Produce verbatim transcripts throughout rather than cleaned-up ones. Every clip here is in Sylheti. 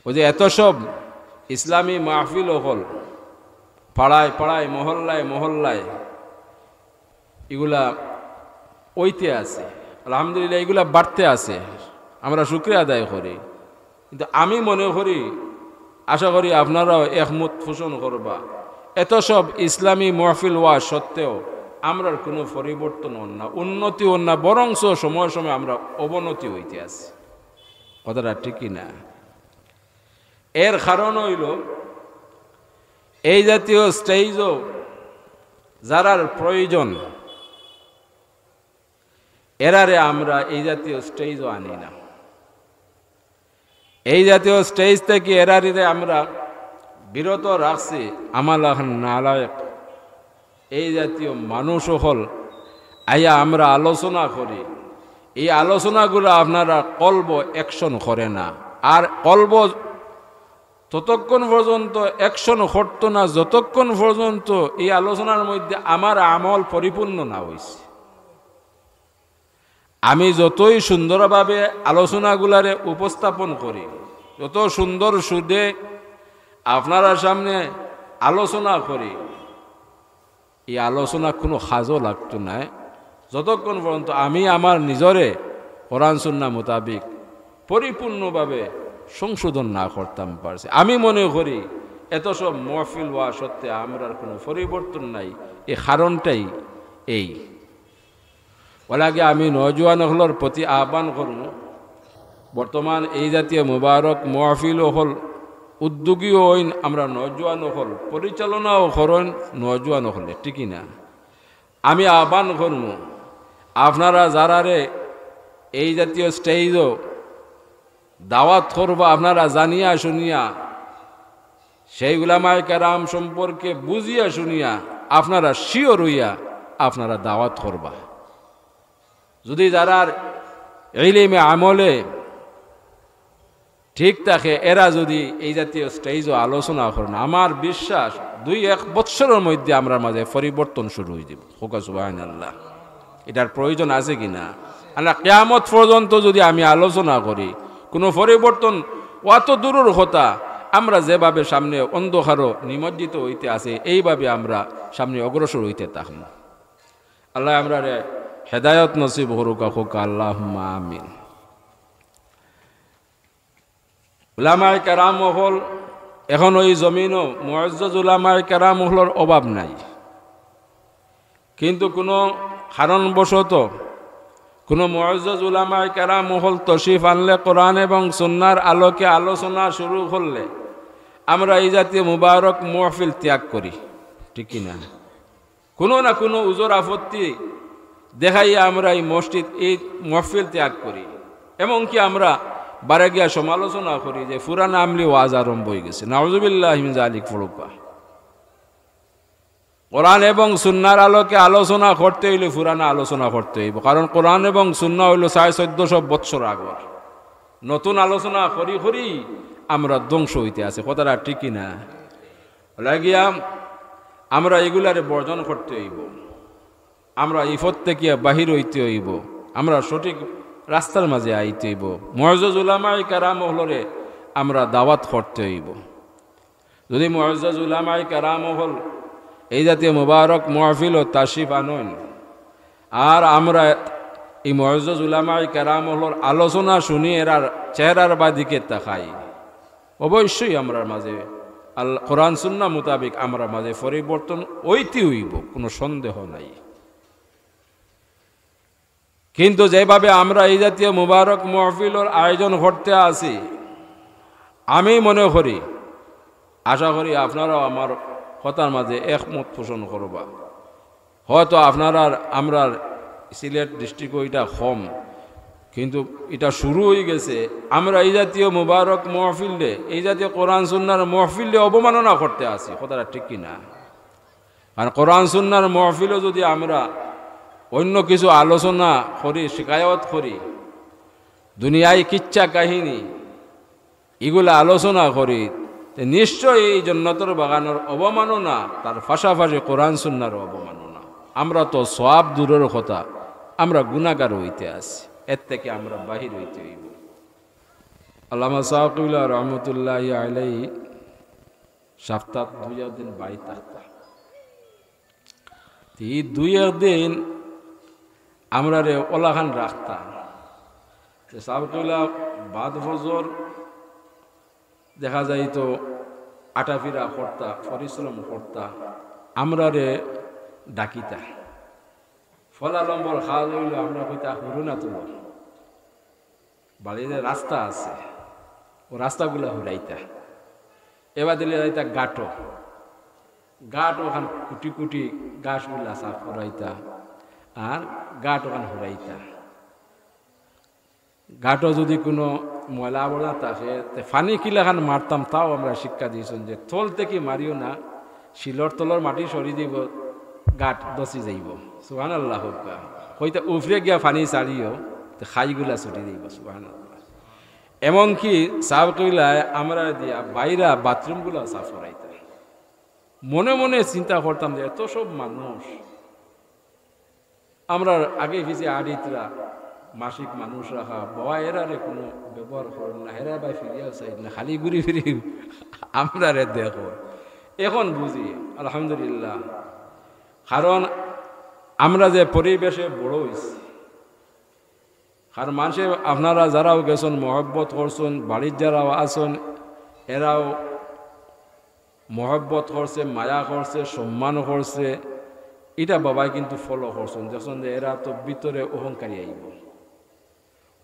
ওই যে এত সব ইসলামী মাহফিল অকল পাড়ায় পাড়ায়, মহল্লায় মহল্লায় ইগুলা অইতে আছে, আলহামদুলিল্লাহ, ইগুলা বাড়তে আছে, আমরা শুকরিয়া আদায় করি। কিন্তু আমি মনে করি, আশা করি আপনারাও একমত পোষণ করবা, এত সব ইসলামী মাহফিল অওয়া সত্ত্বেও আমরার কোনো পরিবর্তন অর না, উন্নতি অর না, বরঞ্চ সময় সময় আমরা অবনতি অইতে আছে। কথাটা ঠিক কি না? এর কারণ অইলো, এই জাতীয় স্টেজও যারার প্রয়োজন, এরারে আমরা এই জাতীয় স্টেজও আনি না। এই জাতীয় স্টেজ থাকি এরারে আমরা বিরত রাখছি। আমার লাখান নালায়েক এই জাতীয় মানুষ অকল আইয়া আমরা আলোচনা করি, এই আলোচনাগুলা আপনারার কলব অ্যাকশন করে না। আর কলব ততক্ষণ পর্যন্ত অ্যাকশন করতো না, যতক্ষণ পর্যন্ত এই আলোচনার মধ্যে আমার আমল পরিপূর্ণ না অইছে। আমি যতই সুন্দরভাবে আলোচনাগুলারে উপস্থাপন করি, যত সুন্দর সুরে আপনারার সামনে আলোচনা করি, এই আলোচনা কোনো কাজও লাগতো নায়, যতক্ষণ পর্যন্ত আমি আমার নিজরে কোরআন সুন্নাহ মোতাবিক পরিপূর্ণভাবে সংশোধন না করতাম পারছি। আমি মনে করি, এত সব মহফিল অওয়া সত্ত্বে আমরার কোনো পরিবর্তন নাই। এই কারণটাই এই। অলাগি আমি নওজোয়ান অকলর প্রতি আহ্বান করমু, বর্তমান এই জাতীয় মুবারক মহফিল অকল উদ্যোগীও অইন আমরা নওজোয়ান অকল, পরিচালনাও করইন নওজোয়ান অকলে, ঠিক কি না? আমি আহ্বান করমু, আপনারা যারারে এই জাতীয় স্টেজও দাওয়াত করবা, আপনারা জানিয়া শুনিয়া, সেই উলামায়ে কেরাম সম্পর্কে বুঝিয়া শুনিয়া, আপনারা শিওর অইয়া আপনারা দাওয়াত করবা। যদি যারার ইলিমে আমলে ঠিক থাকে, এরা যদি এই জাতীয় স্টেজও আলোচনা করেন, আমার বিশ্বাস দুই এক বৎসরর মধ্যে আমরার মাঝে পরিবর্তন শুরু অইযিবো। কউক্কা সুবহানাল্লাহ। ইটার প্রয়োজন আছে কি না? আমরা কিয়ামত পর্যন্ত যদি আমি আলোচনা করি, কোনো পরিবর্তন অওয়া তো দূরর কথা, আমরা যেভাবে সামনে অন্ধকারও নিমজ্জিত অইতে আছে, এইভাবে আমরা সামনে অগ্রসর অইতে থাকমু। আল্লায় আমরারে হেদায়ত নসিব করুক্কা, কউক্কা আল্লাহুম্মা আমিন। উলামায়ে কেরাম অকল, এখন ওই জমিনও মুআজ্জাজ উলামায়ে কেরাম অকলর অভাব নাই, কিন্তু কোনো কারণবশত কোনো মুআজ্জাজ উলামায়ে কেরাম অকল তশরিফ আনলে কোরআন এবং সুন্নাহর আলোকে আলোচনা শুরু করলে আমরা এই জাতীয় মুবারক মহফিল ত্যাগ করি, ঠিক কি না? কোনো না কোনো উজর আপত্তি দেখাইয়া আমরা এই মসজিদ, এই মহফিল ত্যাগ করি, এমনকি আমরা বারে গিয়া সমালোচনা করি যে পুরানা আমলি ওয়াজ আরম্ভ অইগেছে। নাউজুবিল্লাহি মিন জালিক। পড়ুক্কা। কোরআন এবং সুন্নাহর আলোকে আলোচনা করতে অইলে পুরানা আলোচনা করতে অইবো, কারণ কোরআন এবং সুন্নাহ অইলো সাড়ে চৌদ্দশো বৎসর আগর। নতুন আলোচনা করি করি আমরা ধ্বংস অইতে আছে, কথাটা ঠিক কি না? লাগিয়া আমরা ইগুলারে বর্জন করতে অইবো, আমরা ই পথ থাকিয়া বাহির অইতে অইবো, আমরা সঠিক রাস্তার মাঝে আইতে অইবো। মুআজ্জাজ উলামায়ে কেরাম অকলরে আমরা দাওয়াত করতে অইবো। যদি মুআজ্জাজ উলামায়ে কেরাম অকল এই জাতীয় মুবারক মহফিলও তশরিফ আনইন, আর আমরা এই মুআজ্জাজ উলামায়ে কেরাম অকলর আলোচনা শুনি এরার চেহারার বাদিকে তাকাই, অবশ্যই আমরার মাঝে আল-, কোরআন সুন্নাহ মোতাবিক আমরার মাঝে পরিবর্তন অইতে অইবো, কোনো সন্দেহ নাই। কিন্তু যেভাবে আমরা এই জাতীয় মুবারক মহফিলর আয়োজন করতে আছি, আমি মনে করি, আশা করি আপনারাও আমার কথার মাঝে একমত পোষণ করবা। হয়তো আপনারার, আমরার সিলেট ডিস্ট্রিক্টও ইটা কম, কিন্তু ইটা শুরু অইগেছে। আমরা এই জাতীয় মুবারক মহফিলরে, এই জাতীয় কোরআন সুন্নাহর মহফিলরে অবমাননা করতে আছি, কথাটা ঠিক কি না? কারণ কোরআন সুন্নাহর মহফিলও যদি আমরা অন্য কিছু আলোচনা করি, শিকায়ত করি, দুনিয়ার কিচ্ছা কাহিনী, ইগুলা আলোচনা করি, তে নিশ্চয়ই এই জন্নতর বাগানর অবমাননা, তার পাশাপাশি কোরআন সুন্নাহর অবমাননা। আমরা তো সওয়াব দূরর কথা, আমরা গুনাহগার অইতে আছি, এর থাকি আমরা বাহির অইতে অইবো। আল্লামা সাব কিবলা রহমতুল্লাহি আলাইহি সপ্তাত দুই একদিন বাড়িত থাকতা। তে ই দুই একদিন আমরারে অলাখান রাখতা। তে সাব কিবলা বাদ ফজর দেখা যাইতো আটাফিরা করতা, পরিশ্রম করতা, আমরারে ডাকিতা। ফলা নম্বর খাল অইলো, আমরা কইতা, "হুরু না তুলো।" বাড়ির যে রাস্তা আছে, অউ রাস্তাগুলা হুরাইতা। এবার দিলে যাইতা গাটো, গাটো অখান কুটি কুটি ঘাসগুলা সাফ করাইতা, আর গাটো অখান হুরাইতা। গাটো যদি কুনু ময়লা আবর্জনা থাকে, তে পানি কিলাখান মারতাম, তাও আমরা শিক্ষা দিছইন যে তল থাকি মারিও না, শিলর তলর মাটি সরি যাইবো, গাট ধসি যাইবো। সুবহানাল্লাহ কউক্কা। কইতা উপরে গিয়া পানি ছাড়িও, তে খাইগুলা ছুটি যাইবো। সুবহানাল্লাহ। এমনকি সাব কিবলায় আমরা দিয়া বাইরা বাথরুমগুলা সাফ করাইতা। মনে মনে চিন্তা করতাম যে এত সব মানুষ, আমরার আগে পিছে আড়িতরা মাসিক মানুষ রাখা, বাবা এরারে কুনু ব্যবহার করইন না, এরা বায় ফিরিয়াও চাইন না, খালি ঘুরি ফিরি আমরারে দেখইন। এখন বুঝি, আলহামদুলিল্লাহ, কারণ আমরা যে পরিবেশে বড় অইছি, কারণ মানষে আপনারা যারাও গেছইন, মহব্বত করছইন, বাড়িত যারাও আছইন, এরাও মহব্বত করছে, মায়া করছে, সম্মান করছে, ইটা বাবায় কিন্তু ফলো করছইন। দেখছইন যে এরা তো ভিতরে অহংকারী আইবো,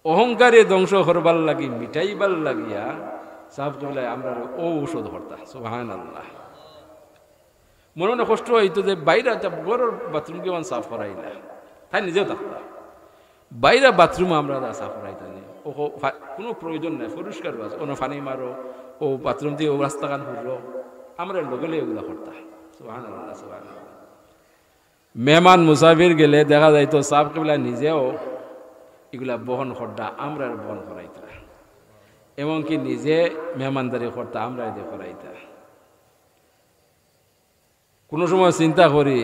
অহংকারী ধ্বংস করবার লাগি, মিটাইবার লাগিয়া সাব কিবলায় আমরারে অউ ঔষধ করতা। সুবহানাল্লাহ। মনে মনে কষ্ট অইতো যে বাইরা তা ঘরর বাথরুম কিমান সাফ করাইলা, তাই নিজেও থাকতা। বাইরা বাথরুম আমরা দা সাফ করাইতা নি, ও কো-, ফা-, কুনু প্রয়োজন নাই, পরিষ্কার বাথ-, অনো পানি মারো, অউ বাথরুম দিয়া অউ রাস্তাখান হুরো, আমরা লগে লগে ইগুলা করতা। সুবহানাল্লাহ, সুবহানাল্লাহ। মেহমান মুসাফির গেলে দেখা যাইতো সাব কিবলা নিজেও ইগুলা বহন করতা, আমরারে বহন করাইতা, এমনকি নিজে মেহমানদারি করতা, আমরারে দিয়া করাইতা। কুনু সময় চিন্তা করি,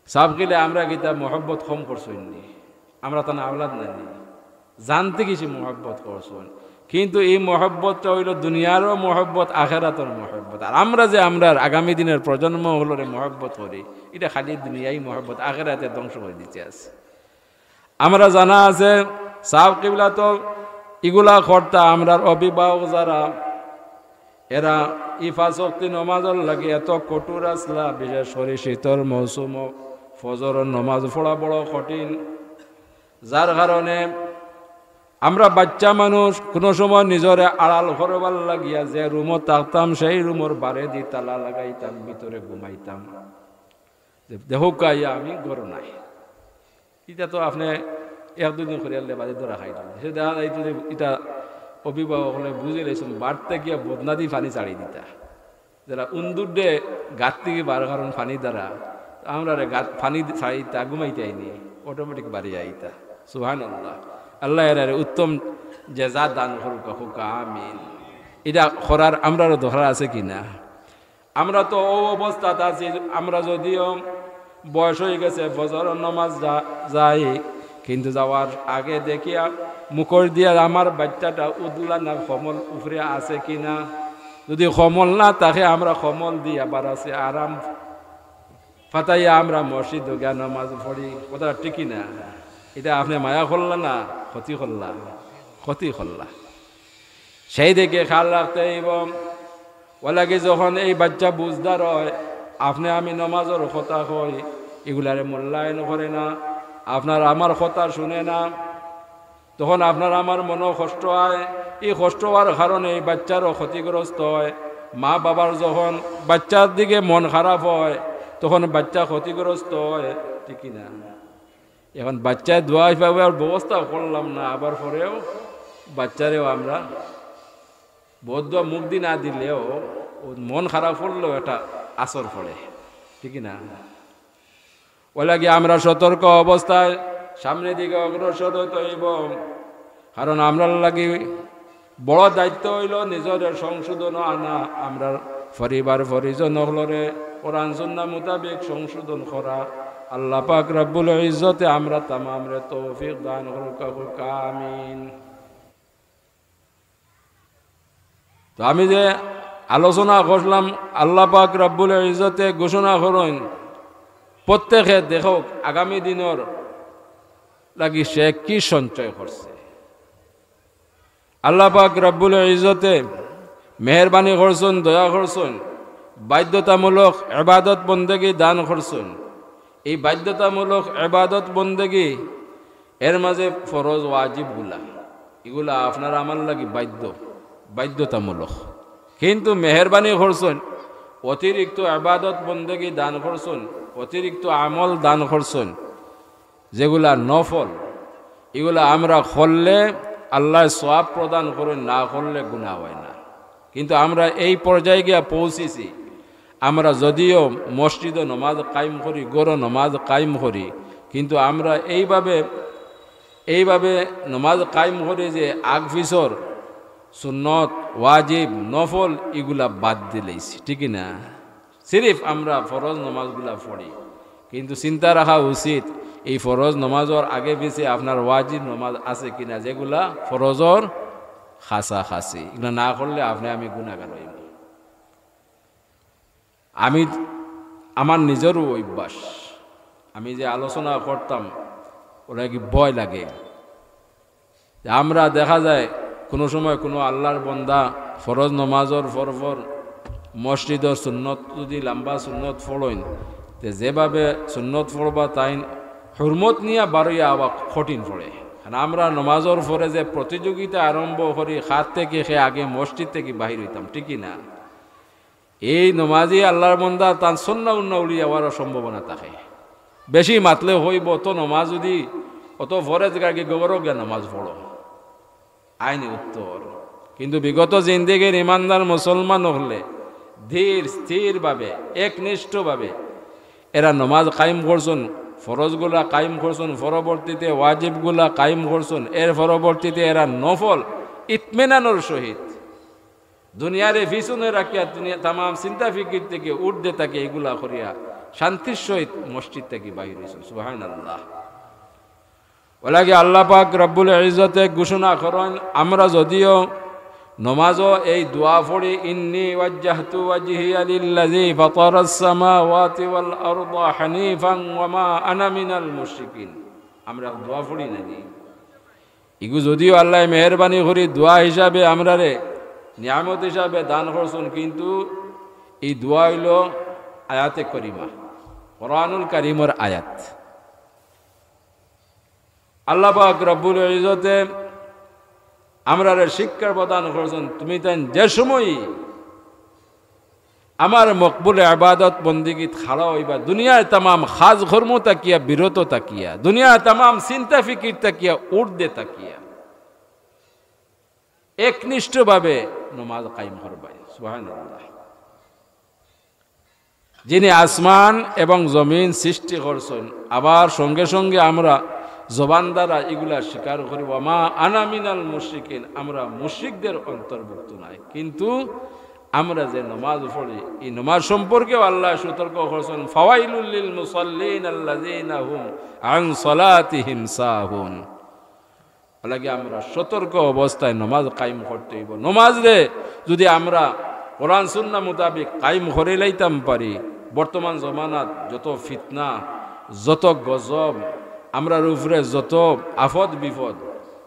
সাব কিবলায় আমরা কিতা মহব্বত কম করছইন নি? আমরা তান আওলাদ নায় নি? জানতে কিছু মহব্বত করছইন, কিন্তু ই মহব্বতটা অইলো দুনিয়ারও মহব্বত, আখেরাতর মহব্বত। আর আমরা যে আমরার আগামী দিনর প্রজন্ম অকলরে মহব্বত করি, ইটা খালি দুনিয়াই মহব্বত, আখেরাতে ধ্বংস করি দিতে আছে। আমরা জানা আছে, সাব কিবলা তো ইগুলা করতা, আমরার অভিভাবক যারা, এরা ই পাঁচ ওয়াক্তি নমাজর লাগি এত কঠোর আছলা, বিশেষ করি শীতর মৌসুমো ফজরর নমাজ পড়া বড় কঠিন। যার কারণে আমরা বাইচ্চা মানুষ কুনু সময় নিজরে আড়াল করবার লাগিয়া যে রুমো থাকতাম, সেই রুমর বারেদি তালা লাগাইতাম, ভিতরে ঘুমাইতাম। যে দেখউক্কা আইয়া আমি ঘরো নাই। ইটা তো আপনে এক দুই দিন করিয়ারলে বাদে ধরা খাইতো। সে দেখা যাইতো যে ইটা অভিভাবক অকলে বুঝিলাইছইন, বাড়িত গিয়া বদনাদি পানি ছাড়ি দিতা। যেরা উন্দুররে গাত থাকি বার করইন পানি দ্বারা, আমরারে গাত পানি ছাড়িতা, ঘুমাইতায় নি, অটোমেটিক বাড়ি আইতা। সুবহানাল্লাহ। আল্লায় এরারে উত্তম জেজা দান করউক্কা, কউক্কা আমিন। ইটা করার আমরারও দরকার আছে কি না? আমরা তো অউ অবস্থাত আছি, আমরা যদিও বয়স অইগেছে, ফজরর নমাজ যা-, যাই, কিন্তু যাওয়ার আগে দেখিয়া মুখর দিয়া আমার বাইচ্চাটা উদলা না কম্বল উপরে আছে কি না। যদি কম্বল না থাকে, আমরা কম্বল দিয়া বারাসে আরাম ফাতাইয়া আমরা মসজিদো গিয়া নমাজ পড়ি। কথাটা ঠিক কি না? ইটা আপনে মায়া করলা না ক্ষতি করলা? ক্ষতি করলা। সেই দিকে খেয়াল রাখতে অইবো। অউ লাগি যখন এই বাইচ্চা বুঝদার অয়, আপনে আমি নমাজর কথা কই, ইগুলারে মূল্যায়ন করে না, আপনার আমার কথা শুনে না, তখন আপনার আমার মনো কষ্ট অয়। ই কষ্ট অওয়ার কারণে এই বাইচ্চারও ক্ষতিগ্রস্ত অয়। মা বাবার যখন বাইচ্চার দিকে মন খারাপ অয়, তখন বাইচ্চা ক্ষতিগ্রস্ত অয়, ঠিক কি না? এখন বাইচ্চায় দোয়া পাইবার ব্যবস্থা করলাম না, আবার পরেও বাইচ্চারেও আমরা বদদোয়া মুখদি না দিলেও, অউ মন খারাপ অইলেও একটা আসর পড়ে, ঠিক কি না? অউ লাগি আমরা সতর্ক অবস্থায় সামনের দিকে অগ্রসর অইতে অইবো, কারণ আমরার লাগি বড় দায়িত্ব অইলো নিজরে সংশোধন আনা, আমরার পরিবার পরিজন অকলরে কোরআন সুন্নাহ মোতাবেক সংশোধন করা। আল্লাহ পাক রব্বুল ইজ্জতে আমরা তামামরে তৌফিক দান করুক্কা, করুক্কা, আমিন। তো আমি যে আলোচনা করলাম, আল্লাহ পাক রব্বুল ইজ্জতে ঘোষণা করইন, প্রত্যেকে দেখউক আগামী দিনর লাগি সে কি সঞ্চয় করছে। আল্লাহ পাক রব্বুল ইজ্জতে মেহেরবানি করছইন, দয়া করছইন, বাধ্যতামূলক ইবাদত বন্দেগি দান করছইন। এই বাধ্যতামূলক ইবাদত বন্দেগি এর মাঝে ফরজ ওয়াজিবগুলা, ইগুলা আপনার আমার লাগি বাধ্য, বাধ্যতামূলক। কিন্তু মেহেরবানি করছইন, অতিরিক্ত ইবাদত বন্দেগি দান করছইন, অতিরিক্ত আমল দান করছইন, যেগুলা নফল, ইগুলা আমরা করলে আল্লায় সওয়াব প্রদান করইন, না করলে গুনাহ অয় না। কিন্তু আমরা এই পর্যায়ে গিয়া পৌঁছিছি, আমরা যদিও মসজিদো নমাজ কায়েম করি, ঘরো নমাজ কায়েম করি, কিন্তু আমরা এইভাবে, এইভাবে নমাজ কায়েম করি যে আগ পিছর সুন্নত, ওয়াজিব, নফল ইগুলা বাদ দিলাইছি, ঠিক না? সিরিফ আমরা ফরজ নমাজগুলা পড়ি, কিন্তু চিন্তা রাখা উচিত এই ফরজ নমাজর আগে পিছে আপনার ওয়াজিব নমাজ আছে কিনা, যেগুলা ফরজর কাছাকাছি। ইগুলা না করলে আপনে আমি গুনাহগার অইমু। আমি, আমার নিজরও অভ্যাস, আমি যে আলোচনা করতাম, ওটা কি ভয় লাগে যে আমরা দেখা যায় কোনো সময় কোনো আল্লাহর বন্দা ফরজ নমাজর পর পর মসজিদর সুন্নত যদি লম্বা সুন্নত পড়ইন, তে যেভাবে সুন্নত পড়বা তাইন হুরমত নিয়া বারইয়া আওয়া কঠিন পড়ে। কারণ আমরা নমাজর পরে যে প্রতিযোগিতা আরম্ভ করি, কার থাকি কে আগে মসজিদ থাকি বাহির অইতাম, ঠিক কি না? এই নমাজি আল্লাহর বন্দা তান সন্না উন্না উড়ি যাওয়ারও সম্ভাবনা থাকে। বেশি মাতলে অইবো, অত নমাজ যদি, অত ফরজ গাগে গবরও গিয়া নমাজ পড়ো, আইনি উত্তর। কিন্তু বিগত জিন্দেগির ইমানদার মুসলমান অকলে ধীর স্থিরভাবে, একনিষ্ঠভাবে এরা নমাজ কায়েম করছইন, ফরজগুলা কায়েম করছইন, পরবর্তীতে ওয়াজিবগুলা কায়েম করছইন, এর পরবর্তীতে এরা নফল ইতমিনানর সহিত দুনিয়ারে পিছনে রাখিয়া দুনিয়া তামাম চিন্তা ফিকির থাকি ঊর্ধ্বে থাকি ইগুলা করিয়া শান্তির সহিত মসজিদ থাকি বাহির অইছইন। সুবহানাল্লাহ। অলাগি আল্লাহ পাক রব্বুল ইজ্জতে ঘোষণা করইন, আমরা যদিও নমাজো এই দোয়া পড়ি, "ইন্নী ওয়াজ্জাহতু ওয়াজহিয়া লিল্লাযী ফাতারাস সামাওয়াতি ওয়াল আরদা হানিফান ওয়া মা আনা মিনাল মুশরিকিন।" আমরা দোয়া পড়ি না নি? ইগু যদিও আল্লায় মেহেরবানি করি দোয়া হিসাবে আমরারে নিয়ামত হিসাবে দান করছইন, কিন্তু এই দোয়া অইলো আয়াতে করিমা, কোরআনুল কারীমর আয়াত। আল্লাহ পাক রব্বুল ইজ্জতে আমরারে শিক্ষা প্রদান করছইন, তুমি তাইন যে সময় আমার মকবুল ইবাদত বন্দিগিত খাড়া অইবা, দুনিয়ার তামাম কাজ কর্ম থাকিয়া বিরত থাকিয়া, দুনিয়ার তামাম চিন্তা ফিকির থাকিয়া, ঊর্ধ্বে থাকিয়া একনিষ্ঠভাবে নমাজ কায়েম করবায়। সুবহানাল্লাহ। যিনি আসমান এবং জমিন সৃষ্টি করছইন, আবার সঙ্গে সঙ্গে আমরা জবান দ্বারা ইগুলা স্বীকার করি, "ওয়া মা আনা মিনাল মুশরিকিন", আমরা মুশরিকদের অন্তর্ভুক্ত নাই। কিন্তু আমরা যে নমাজ পড়ি, এই নমাজ সম্পর্কেও আল্লায় সতর্ক করছইন, "ফাওয়াইলুল লিল মুসাল্লিন আল্লাযীনা হুম আন সালাতিহিম সাহুন।" অলাগি আমরা সতর্ক অবস্থায় নমাজ কায়েম করতে অইবো। নমাজরে যদি আমরা কোরআন সুন্নাহ মোতাবেক কায়েম করি লাইতাম পারি, বর্তমান জমানাত যত ফিতনা, যত গজব, আমরার উপরে যত আফত বিপদ,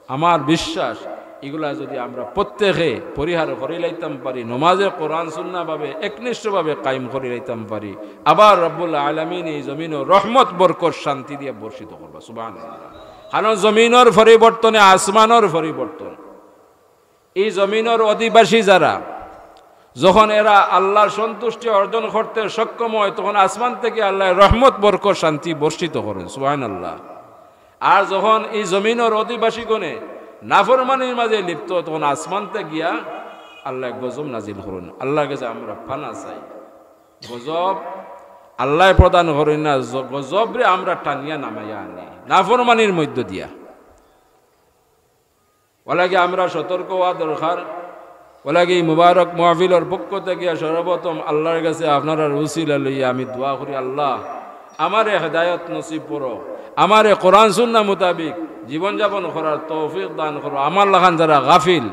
আমার বিশ্বাস, ইগুলা যদি আমরা প্রত্যেকে পরিহার করি লাইতাম পারি, নমাজে কোরআন সুন্নাভাবে একনিষ্ঠভাবে কায়েম করি লাইতাম পারি, আবার রব্বুল আলামিন এই জমিনো রহমত, বরকত, শান্তি দিয়া বর্ষিত করবা। সুবহানাল্লাহ। কারণ জমিনর পরিবর্তনে আসমানর পরিবর্তন। এই জমিনর অধিবাসী যারা, যখন এরা আল্লাহর সন্তুষ্টি অর্জন করতে সক্ষম হয়, তখন আসমান থাকি আল্লায় রহমত, বরকত, শান্তি বর্ষিত করইন। সুবহানাল্লাহ। আর যখন এই জমিনর অধিবাসীগণে নাফরমানির মাঝে লিপ্ত, তখন আসমান থাকি গিয়া আল্লায় গজব নাজিল করইন। আল্লাহর কাছে আমরা পানা চাই। গজব আল্লায় প্রদান করইন না, জ-, গজবরে আমরা টানিয়া নামাইয়া আনি নাফরমানির মধ্য দিয়া। অলাগি আমরা সতর্ক অওয়া দরকার। অলাগি এই মুবারক মাহফিলর পক্ষ থাকি সর্বপ্রথম আল্লাহর কাছে আপনারার উসিলা লইয়া আমি দোয়া করি, "আল্লাহ, আমারে হেদায়েত নসিব করো, আমারে কোরআন সুন্নাহ মোতাবেক জীবনযাপন করার তৌফিক দান করো।" আমার লাখান যারা গাফিল,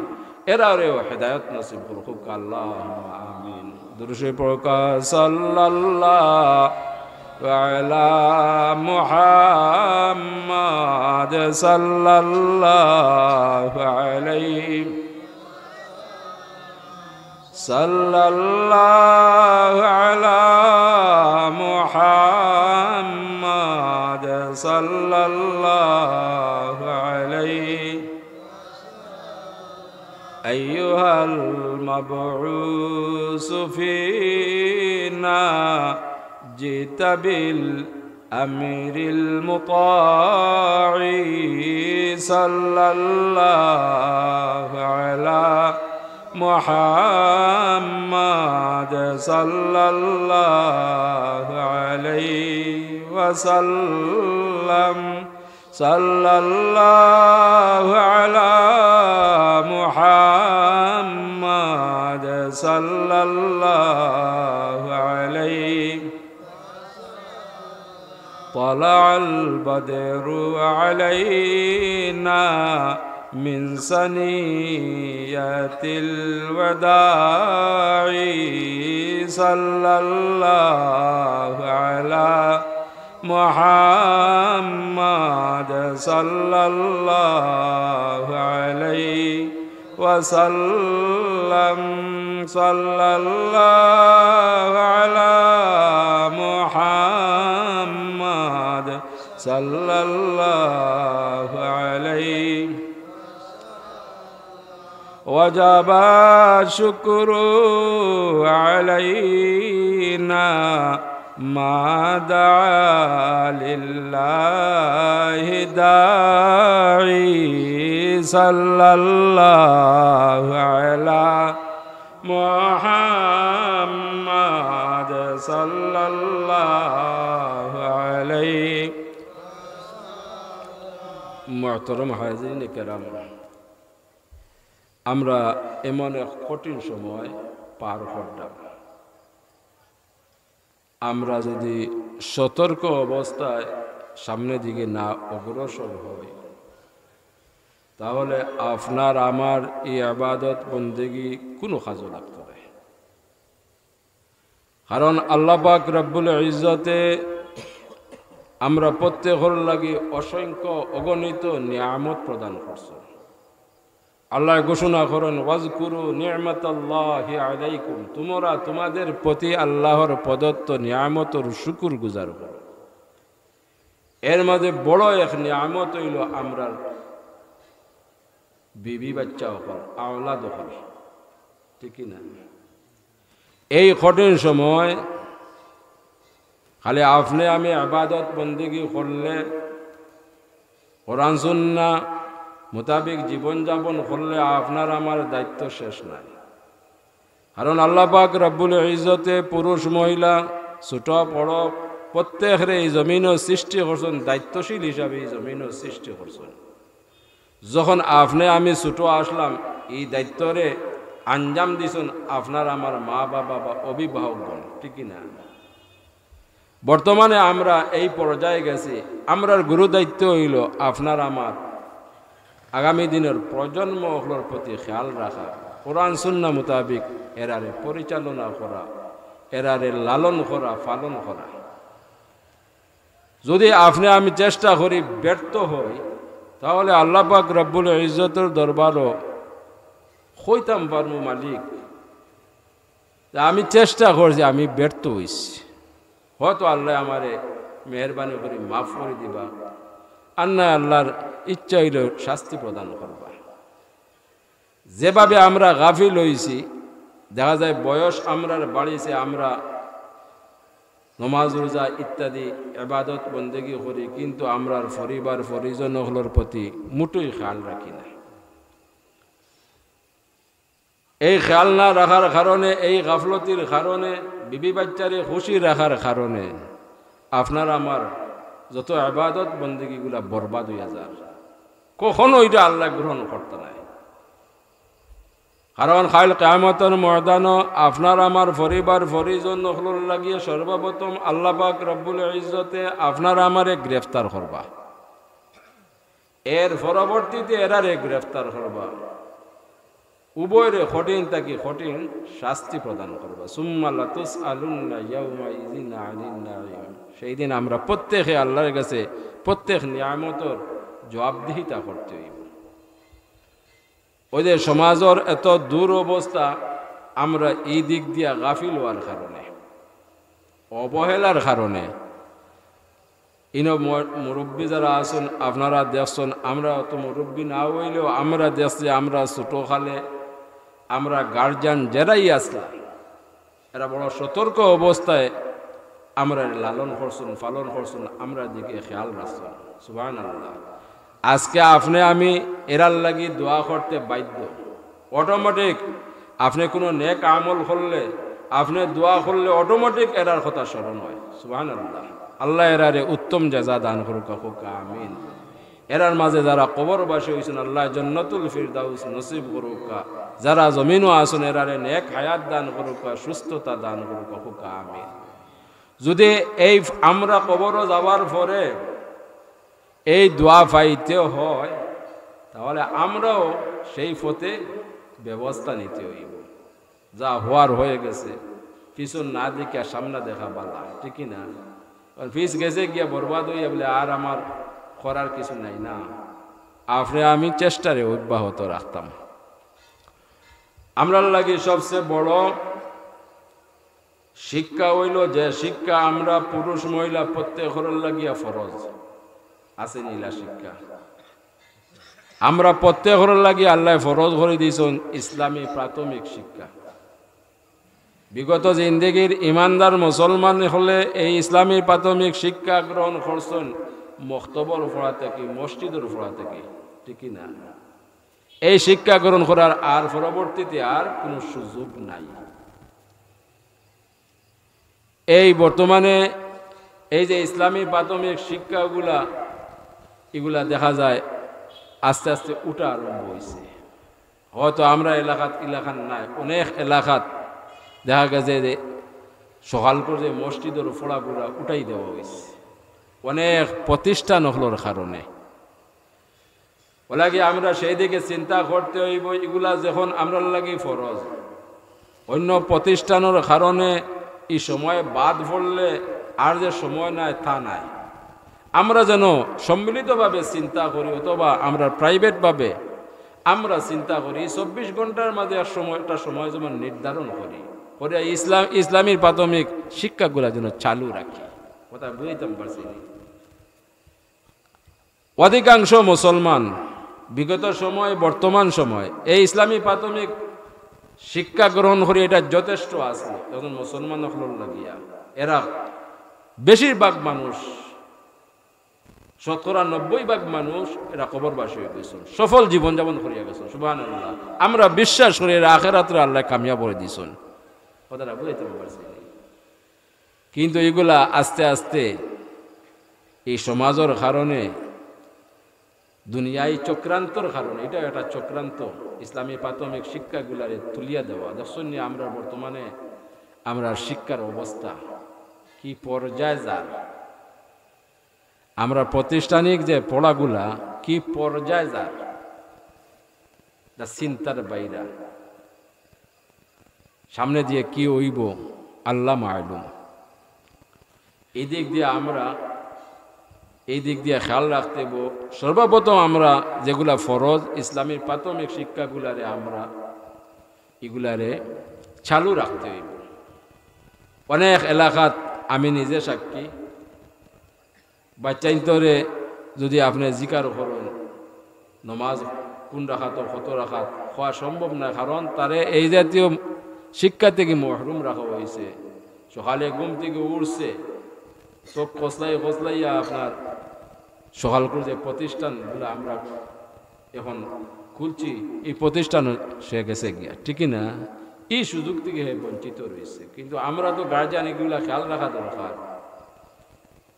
এরারেও হেদায়েত নসিব করুক আল্লাহ, আমিন। দুরূদ শরীফ পড়ুক্কা, সাল্লাল্লাহু আলা মুহাম্মাদ, সাল্লাল্লাহু আলাইহি, সাল্লাল্লাহু আলা মুহাম্মাদ, সাল্লাল্লাহু আলাইহি। أيها المبعوث فينا جئت بالأمر المطاع، صلى الله على محمد، صلى الله عليه وسلم. صلى الله على محمد، صلى الله عليه. طلع البدر علينا من ثنيات الوداع، صلى الله على محمد، صلى الله عليه وسلم، صلى الله على محمد، صلى الله عليه. وجب الشكر علينا ما دعا لله داعي، صلى الله على محمد، صلى الله عليه. محترم حاضرين الكرام، আমরা এমন এক কঠিন সময় পার করলাম। আমরা যদি সতর্ক অবস্থায় সামনের দিকে না অগ্রসর হই, তাহলে আপনার আমার এই ইবাদত বন্দেগী কোনো কাজে লাগতো নায়। কারণ আল্লাহ পাক রব্বুল ইজ্জতে আমরা প্রত্যেকর লাগি অসংখ্য অগণিত নিয়ামত প্রদান করছেন। আল্লায় ঘোষণা করেন, "ওয়াজকুরু নি'মাতাল্লাহি আলাইকুম", তোমরা তোমাদের প্রতি আল্লাহর প্রদত্ত নিয়ামতর শুকুর গুজার করো। এর মাঝে বড় এক নিয়ামত অইলো আমরার বিবি বাচ্চা অকল, আওলাদ অকল, ঠিক কি না? এই কঠিন সময় খালি আপনে আমি ইবাদত বন্দেগী করলে, কোরআন সুন্নাহ মোতাবেক জীবনযাপন করলে আপনার আমার দায়িত্ব শেষ নাই। কারণ আল্লাহ পাক রব্বুল ইজ্জতে পুরুষ মহিলা, ছোট বড় প্রত্যেকরে এই জমিনও সৃষ্টি করছেন, দায়িত্বশীল হিসাবে এই জমিনও সৃষ্টি করছেন। যখন আপনে আমি ছোট আসলাম, এই দায়িত্বরে আঞ্জাম দিছন আপনার আমার মা বাবা বা অভিভাবকগণ, ঠিক কি না? বর্তমানে আমরা এই পর্যায়ে গেছি, আমরার গুরু দায়িত্ব অইলো আপনার আমার আগামী দিনর প্রজন্ম অকলর প্রতি খেয়াল রাখা, কোরআন সুন্নাহ মোতাবেক এরারে পরিচালনা করা, এরারে লালন করা, পালন করা। যদি আপনে আমি চেষ্টা করি ব্যর্থ হই, তাহলে আল্লাহ পাক রব্বুল ইজ্জতর দরবারও কইতাম পারমু, "মালিক, তে আমি চেষ্টা করছি, আমি ব্যর্থ অইছি, হয়তো আল্লায় আমারে মেহেরবানি করি মাফ করি দিবা, আর না আল্লাহর ইচ্ছা অইলে শাস্তি প্রদান করবা।" যেভাবে আমরা গাফিল অইছি, দেখা যায় বয়স আমরার বাড়িছে, আমরা নমাজ রোজা ইত্যাদি ইবাদত বন্দেগী করি, কিন্তু আমরার পরিবার পরিজন অকলর প্রতি মুটেই খেয়াল রাখি না। এই খেয়াল না রাখার কারণে, এই গাফলতির কারণে, বিবি বাচ্চারে খুশি রাখার কারণে আপনার আমার যত ইবাদত বন্দেগীগুলা বরবাদ অইয়া যার। কখনো ইটা আল্লায় গ্রহণ করতা নায়। কারণ কাইল কিয়ামতর ময়দানো আপনার আমার পরিবার পরিজন অকলর লাগিয়ে সর্বপ্রথম আল্লাহ পাক রব্বুল ইজ্জতে আপনার আমারে গ্রেফতার করবা, এর পরবর্তীতে এরারে গ্রেফতার করবা। উভয়রে কঠিন থাকি কঠিন শাস্তি প্রদান করবা। সুম্মা লাতুসআলুন্না ইয়াউমাইযিন আনিন নাঈম। সেই দিন আমরা প্রত্যেকে আল্লাহর কাছে প্রত্যেক নিয়ামতর জবাবদিহিতা করতে হইব। ওই যে সমাজর এত দুরবস্থা, আমরা এই দিক দিয়া গাফিল হওয়ার কারণে, অবহেলার কারণে। ইনো ম-, মুরব্বী যারা আছইন, আপনারা দেখছইন, আমরা অত মুরব্বী না হইলেও আমরা দেখছি, আমরা ছোট কালে আমরা গার্জিয়ান যেরাই আসলা, এরা বড় সতর্ক অবস্থায় আমরা লালন করছইন, পালন করছইন, আমরা দিকে খেয়াল রাখছইন। সুবহানাল্লাহ। আজকে আপনে আমি এরার লাগি দোয়া করতে বাধ্য। অটোমেটিক আপনে কোনো নেক আমল করলে, আপনে দোয়া করলে অটোমেটিক এরার কথা স্মরণ হয়। সুবহানাল্লাহ। আল্লাহ এরারে উত্তম জাযা দান করুক্কা, কউক্কা আমিন। এরার মাঝে যারা কবরবাসী হইছইন, আল্লাহ জান্নাতুল ফিরদাউস নসিব করুক্কা। যারা জমিনো আছইন, এরারে নেক হায়াত দান করুক্কা, সুস্থতা দান করুক্কা, কউক্কা আমিন। যদি এই আমরা কবরো যাওয়ার পরে এই দোয়া পাইতে হয়, তাহলে আমরাও সেই পথে ব্যবস্থা নিতে হইব। যা হওয়ার হয়ে গেছে, পিছন না দেখিয়া সামনে দেখা বালা, ঠিক কি না? কারণ পিছ গেছে গিয়া বরবাদ হইয়া বলে, "আর আমার করার কিছু নাই না।" আপনে আমি চেষ্টারে অব্যাহত রাখতাম। আমরার লাগি সবচেয়ে বড় শিক্ষা হইল যে শিক্ষা আমরা পুরুষ মহিলা প্রত্যেকর লাগিয়া ফরজ। আছে নি ইলা শিক্ষা? আমরা প্রত্যেকর লাগি আল্লাহ ফরজ করে দিয়েছেন ইসলামী প্রাথমিক শিক্ষা। বিগত জিন্দেগির ইমানদার মুসলমান হলে এই ইসলামী প্রাথমিক শিক্ষা গ্রহণ করছেন মক্তবর পড়া থেকে, মসজিদর পড়া থেকে, ঠিক কি না? এই শিক্ষা গ্রহণ করার আর পরবর্তীতে আর কোনো সুযোগ নাই। এই বর্তমানে এই যে ইসলামী প্রাথমিক শিক্ষাগুলা, এগুলা দেখা যায় আস্তে আস্তে উঠা আরম্ভ হইছে। হয়তো আমরা এলাকাত, এলাকাত নাই, অনেক এলাকাত দেখা গেছে যে সকালকর যে মসজিদর পড়াগুলা উঠাই দেওয়া হইছে অনেক প্রতিষ্ঠান অকলর কারণে। অলাগি আমরা সেই দিকে চিন্তা করতে হইব, এগুলা যখন আমরার লাগি ফরজ, অন্য প্রতিষ্ঠানর কারণে এই সময় বাদ পড়লে আর যে সময় নাই, তা নাই। আমরা যেন সম্মিলিতভাবে চিন্তা করি, অথবা আমরা প্রাইভেটভাবে আমরা চিন্তা করি, এই চব্বিশ ঘন্টার মাঝে এক সময়, একটা সময় যেমন নির্ধারণ করি, করে ইসলাম, ইসলামী প্রাথমিক শিক্ষাগুলা যেন চালু রাখি। কথা বুঝাইতাম পারছি নি? অধিকাংশ মুসলমান বিগত সময়, বর্তমান সময় এই ইসলামী প্রাথমিক শিক্ষা গ্রহণ করি, এটা যথেষ্ট আছে। এখন মুসলমান অকলর লাগিয়া এরা বেশিরভাগ মানুষ, শতকরা নব্বই ভাগ মানুষ এরা কবরবাসী হয়ে গেছেন, সফল জীবনযাপন করিয়া গেছেন। সুবহানাল্লাহ। আমরা বিশ্বাস করি এরা আখেরাতরে আল্লাহ কামিয়াব করে দিয়েছেন। কথাটা বুঝাইতে পারছি? কিন্তু এগুলা আস্তে আস্তে এই সমাজর কারণে, দুনিয়াই চক্রান্তর কারণে, এটা একটা চক্রান্ত, ইসলামী প্রাথমিক শিক্ষাগুলারে তুলিয়া দেওয়া। দেখছেন নি আমরা বর্তমানে আমরা শিক্ষার অবস্থা কি পর্যায়ে যার? আমরা প্রাতিষ্ঠানিক যে পড়াগুলা কি পর্যায়ে যার, যা চিন্তার বাইরা। সামনে দিয়ে কি হইব, আল্লাহ মালুম। এই দিক দিয়ে আমরা, এই দিক দিয়ে খেয়াল রাখতে হইব। সর্বপ্রথম আমরা যেগুলা ফরজ, ইসলামী প্রাথমিক শিক্ষাগুলারে আমরা এগুলারে চালু রাখতে হইব। অনেক এলাকাত আমি নিজে সাক্ষী, বাচ্চাইন্তরে যদি আপনি জিকার করেন, নমাজ কোন রাখাত, কত রাখাত, হওয়া সম্ভব না, কারণ তারে এই জাতীয় শিক্ষা থেকে মহরুম রাখা হয়েছে। সকালে ঘুম থেকে উঠছে, চোখ কসলাই কসলাইয়া আপনার সকাল করে যে প্রতিষ্ঠানগুলো আমরা এখন খুলছি, এই প্রতিষ্ঠান সে গেছে গিয়া, ঠিক কি না? এই সুযোগ থেকে হে বঞ্চিত রয়েছে। কিন্তু আমরা তো গার্জিয়ান এগুলা খেয়াল রাখা দরকার।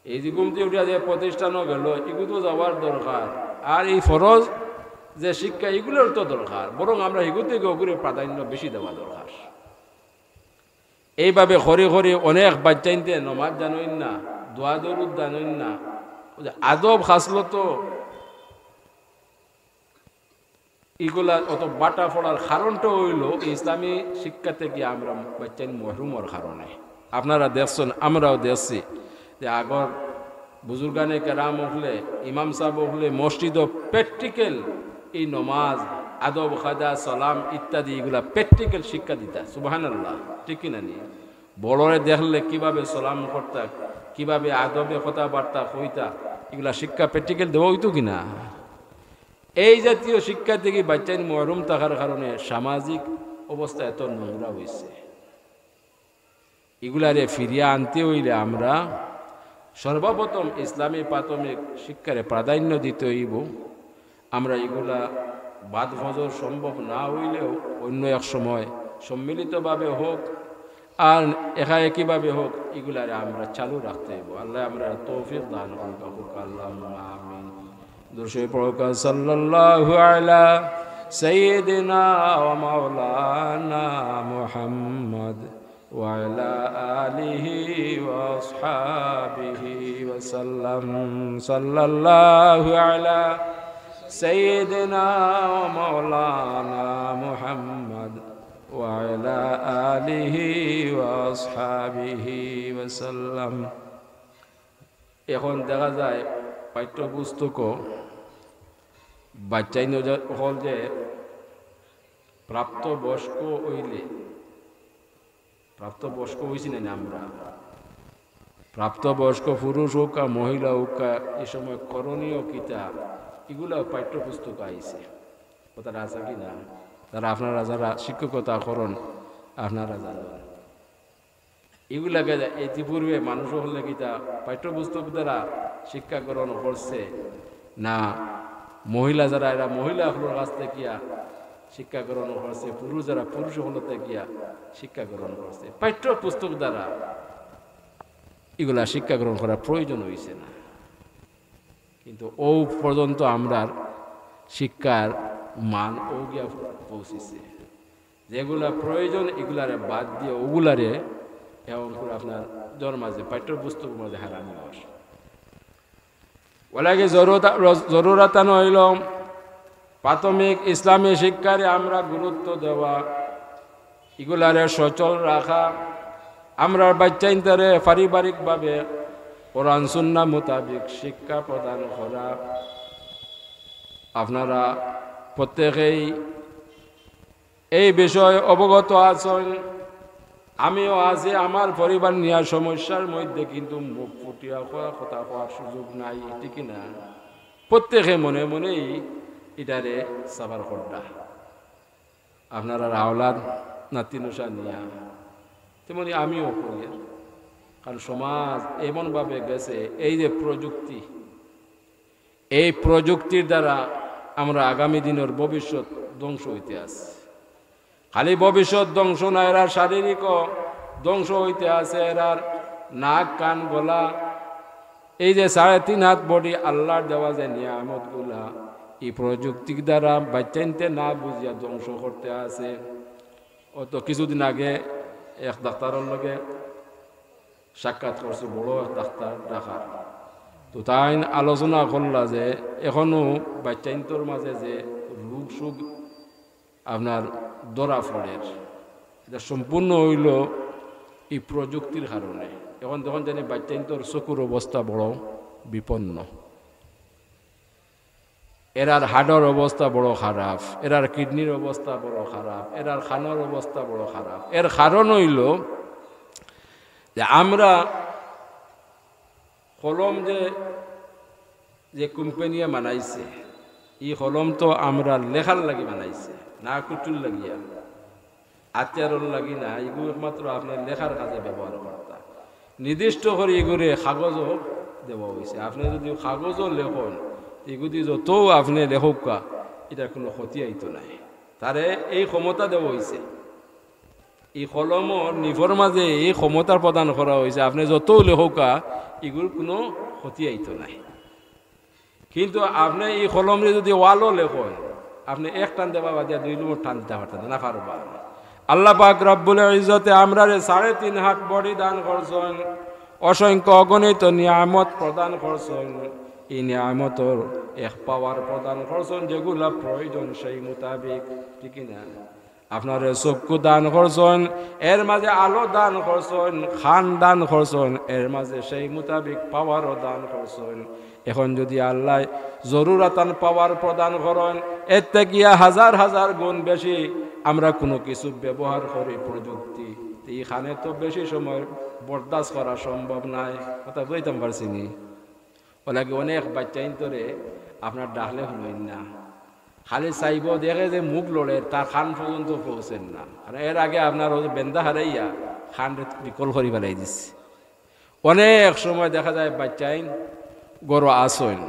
এই যে ঘুম থেকে উঠিয়া যে প্রতিষ্ঠানও গেল, এগু তো যাওয়ার দরকার। আর এই ফরজ যে শিক্ষা, এগুলোর তো দরকার, বরং আমরা এগু থেকে ওগুলো প্রাধান্য বেশি দেওয়া দরকার। এইভাবে করি করি অনেক বাচ্চাইন্তে নমাজ জানইন না, দোয়া দরুদ জানইন না, ওই যে আদব খাসলত তো ইগুলা অত বাটা পড়ার কারণটা অইলো ইসলামী শিক্ষা থাকি আমরা বাচ্চাইন মহরুমর কারণে। আপনারা দেখছইন, আমরাও দেখছি যে আগর বুজুর্গানে কেরাম অকলে, ইমাম সাব অকলে মসজিদো practical এই নমাজ, আদব কায়দা, সালাম ইত্যাদি ইগুলা practical শিক্ষা দিতা। সুবহানাল্লাহ, ঠিক কিনা নি? বড়রে দেখলে কিভাবে সালাম করতা, কিভাবে আদবে কথাবার্তা কইতা, ইগুলা শিক্ষা practical দেওয়া অইতো কিনা? এই জাতীয় শিক্ষা থাকি বাচ্চাইন মহরুম থাকার কারণে সামাজিক অবস্থা এত নোংরা অইছে। ইগুলারে ফিরিয়া আনতে অইলে আমরা সর্বপ্রথম ইসলামী প্রাথমিক শিক্ষারে প্রাধান্য দিতে অইবো। আমরা ইগুলা বাদ ফজর সম্ভব না অইলেও অন্য এক সময় সম্মিলিতভাবে হোক আর একাএকিভাবে হোক, ইগুলারে আমরা চালু রাখতে অইবো। আল্লায় আমরারে তৌফিক দান করুক, আল্লাহুম্মা আমিন। দুরূদ শরীফ পড়ুক্কা, সাল্লাল্লাহু আলা সাইয়্যিদিনা ওয়া মাওলানা মুহাম্মদ ওয়া আলা আলিহি ওয়া আসহাবিহি ওয়া সাল্লাম। সাল্লাল্লাহু আলা সাইয়্যিদিনা ওয়া মাওলানা মুহাম্মদ ওয়া আলা আলিহি ওয়া আসহাবিহি ওয়া সাল্লাম। এখন দেখা যায় পাঠ্যপুস্তকও বাচ্চাইন যে, অকল যে প্রাপ্তবয়স্ক অইলে, প্রাপ্তবয়স্ক অইছি না আমরা, প্রাপ্তবয়স্ক পুরুষ অউক্কা, মহিলা অউক্কা, এই সময় করণীয় কিতা, ইগুলা পাঠ্যপুস্তক আইছে। কথাটা আছে কি না? তারা আপনারা যারা শিক্ষকতা করইন, আপনারা জানইন। ইগুলাকে ইতিপূর্বে মানুষ অকলে কিতা পাঠ্যপুস্তক দ্বারা শিক্ষা গ্রহণ করছে না, মহিলা যারা এরা মহিলা অকলর কাছ থাকিয়া শিক্ষা গ্রহণ করছে, পুরুষ যারা পুরুষ অকল থাকিয়া শিক্ষা গ্রহণ করছে, পাঠ্যপুস্তক দ্বারা ইগুলা শিক্ষা গ্রহণ করার প্রয়োজন অইছে না। কিন্তু অউ পর্যন্ত আমরার শিক্ষার মান অউ গিয়া পৌঁছিছে। যেগুলা প্রয়োজন, ইগুলারে বাদ দিয়া অগুলারে এখন করে আপনার জন্মাজে পাঠ্যপুস্তক মাঝে হারানি অর। অলাগি জরুরত, জরুরতান অইলো প্রাথমিক ইসলামী শিক্ষারে আমরা গুরুত্ব দেওয়া, ইগুলারে সচল রাখা, আমরার বাচ্চাইন্তরে পারিবারিকভাবে কোরআন সুন্নাহ মোতাবেক শিক্ষা প্রদান করা। আপনারা প্রত্যেকেই এই বিষয়ে অবগত আছইন, আমিও আছি। আমার পরিবার নিয়া সমস্যার মধ্যে কিন্তু মুখ ফুটিয়া কওয়া, কথা কওয়ার সুযোগ নাই, ঠিক কি না? প্রত্যেকে মনে মনেই ইটারে সাফার কররা। আপনারার আওলাদ নাতি নশা নিয়া, তেমনি আমিও করি। কারণ সমাজ এমনভাবে গেছে, এই যে প্রযুক্তি, এই প্রযুক্তির দ্বারা আমরা আগামী দিনর ভবিষ্যৎ ধ্বংস অইতে আছে। খালি ভবিষ্যৎ ধ্বংস না, এরার শারীরিকও ধ্বংস অইতে আছে, এরার নাক, কান, গলা, এই যে সাড়ে তিন হাত body আল্লার দেওয়া যে নিয়ামতগুলা, এই প্রযুক্তির দ্বারা বাচ্চাইন্তে না বুঝিয়া ধ্বংস করতে আছে। অত কিছুদিন আগে এক ডাক্তারর লগে সাক্ষাৎ করছি, বড় এক ডাক্তার ঢাকার। তো তাইন আলোচনা করলা যে এখনো বাচ্চাইন্তর মাঝে যে রোগ সুগ আপনার ধরা পড়ের, ইটা সম্পূর্ণ অইলো এই প্রযুক্তির কারণে। এখন দেখইন জানি বাচ্চাইন্তর চকুর অবস্থা বড় বিপন্ন, এরার হাড়র অবস্থা বড় খারাপ, এরার কিডনির অবস্থা বড় খারাপ, এরার কানর অবস্থা বড় খারাপ। এর কারণ অইলো যে আমরা কলম যে, যে কোম্পানিয়ে বানাইছে, ই কলম তো আমরা লেখার লাগি বানাইছে, না কুটুর লাগিয়া, আতিয়ারর লাগি না, ইগু একমাত্র আপনে লেখার কাজে ব্যবহার করতা। নির্দিষ্ট করি ইগুরে কাগজও দেওয়া অইছে। আপনে যুদি কাগজও লেখইন, ইগুদি যতউ আপনে লেখউক্কা, ইটার কুনু ক্ষতি আইতো নায়। তারে এই ক্ষমতা দেওয়া অইছে। ই কলমর নিফর মাঝে এই ক্ষমতা প্রদান করা অইছে, আপনে যতউ লেখউক্কা, ইগুর কুনু ক্ষতি আইতো নায়। কিন্তু আপনে ই কলমরে যুদি ওয়ালো লেখইন, আপনে এক টান দেবা বাদে দুই নম্বর টান দিতা পারতা না, না পারবা। আল্লাহ পাক রব্বুল ইজ্জতে আমরারে সাড়ে তিন হাত body দান করছইন, অসংখ্য অগণিত নিয়ামত প্রদান করছইন। ই নিয়ামতর এক পাওয়ার প্রদান করছইন, যেগুলা প্রয়োজন সেই মোতাবেক, ঠিক না? আপনারে চক্ষু দান করছইন, এর মাঝে আলো দান করছইন, কান দান করছইন, এর মাঝে সেই মোতাবেক পাওয়ারও দান করছইন। এখন যদি আল্লায় জরুরাতান পাওয়ার প্রদান করইন, এর থাকিয়া হাজার হাজার গুণ বেশি আমরা কুনু কিছু ব্যবহার করি প্রযুক্তি, তে ইখানে তো বেশি সময় বরদাস্ত করা সম্ভব নায়। কথা বুঝাইতাম পারছি নি? অলাগি অনেক বাচ্চাইন্তরে আপনার ডাকলে হুনইন না, খালি চাইবো, দেখে যে মুখ লড়ের, তার কান পর্যন্ত পৌঁছের না। আর এর আগে আপনার ওই বেন্দা হারাইয়া কানরে বিকল করি ফালাই দিছে। অনেক সময় দেখা যায় বাচ্চাইন ঘরো আছইন,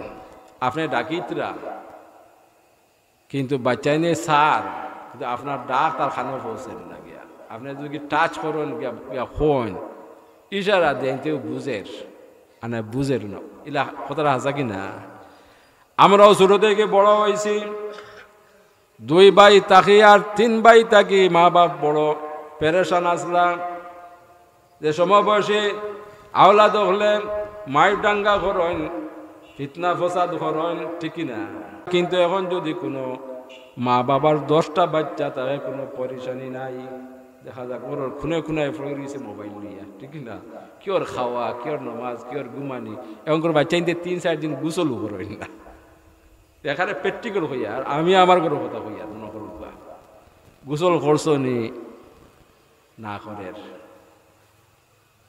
আপনে ডাকিতরা, কিন্তু বাচ্চাইনে চার, কিন্তু আপনার ডাক তার কানো পৌঁছের না গিয়া। আপনে যদি টাচ করইন গিয়া, গিয়া কইন, ইশারা দেইন, তেউ বুঝের, আর না বুঝের না। ইলা কথাটা হাছা কি না? আমরাও ছোট থাকি বড় অইছি, দুই ভাই থাকি আর তিন ভাই থাকি মা বাপ বড় পেরেশান আছলা। যে সমবয়সী আওলাদ অকলে মাইর দাঙ্গা করইন, ফিতনা ফসাদ করইন, ঠিক কি না? কিন্তু এখন যদি কুনু মা বাবার দশটা বাচ্চা থাকে, কুনু পরেশানি নাই। দেখা যাক, ওর খুনে খুনায় পড়ি রইছে মোবাইল লইয়া, ঠিক কি না? কিওর খাওয়া, কিওর নমাজ, কিওর ঘুমানি। এখন করে বাচ্চাইন্তে তিন চাইর দিন গোসলও করইন না। এখানে প্র্যাকটিক্যাল কইয়ার, আমি আমার ঘরর কথা কইয়ার, মনো করুক্কা। গোসল করছো নি? না করের।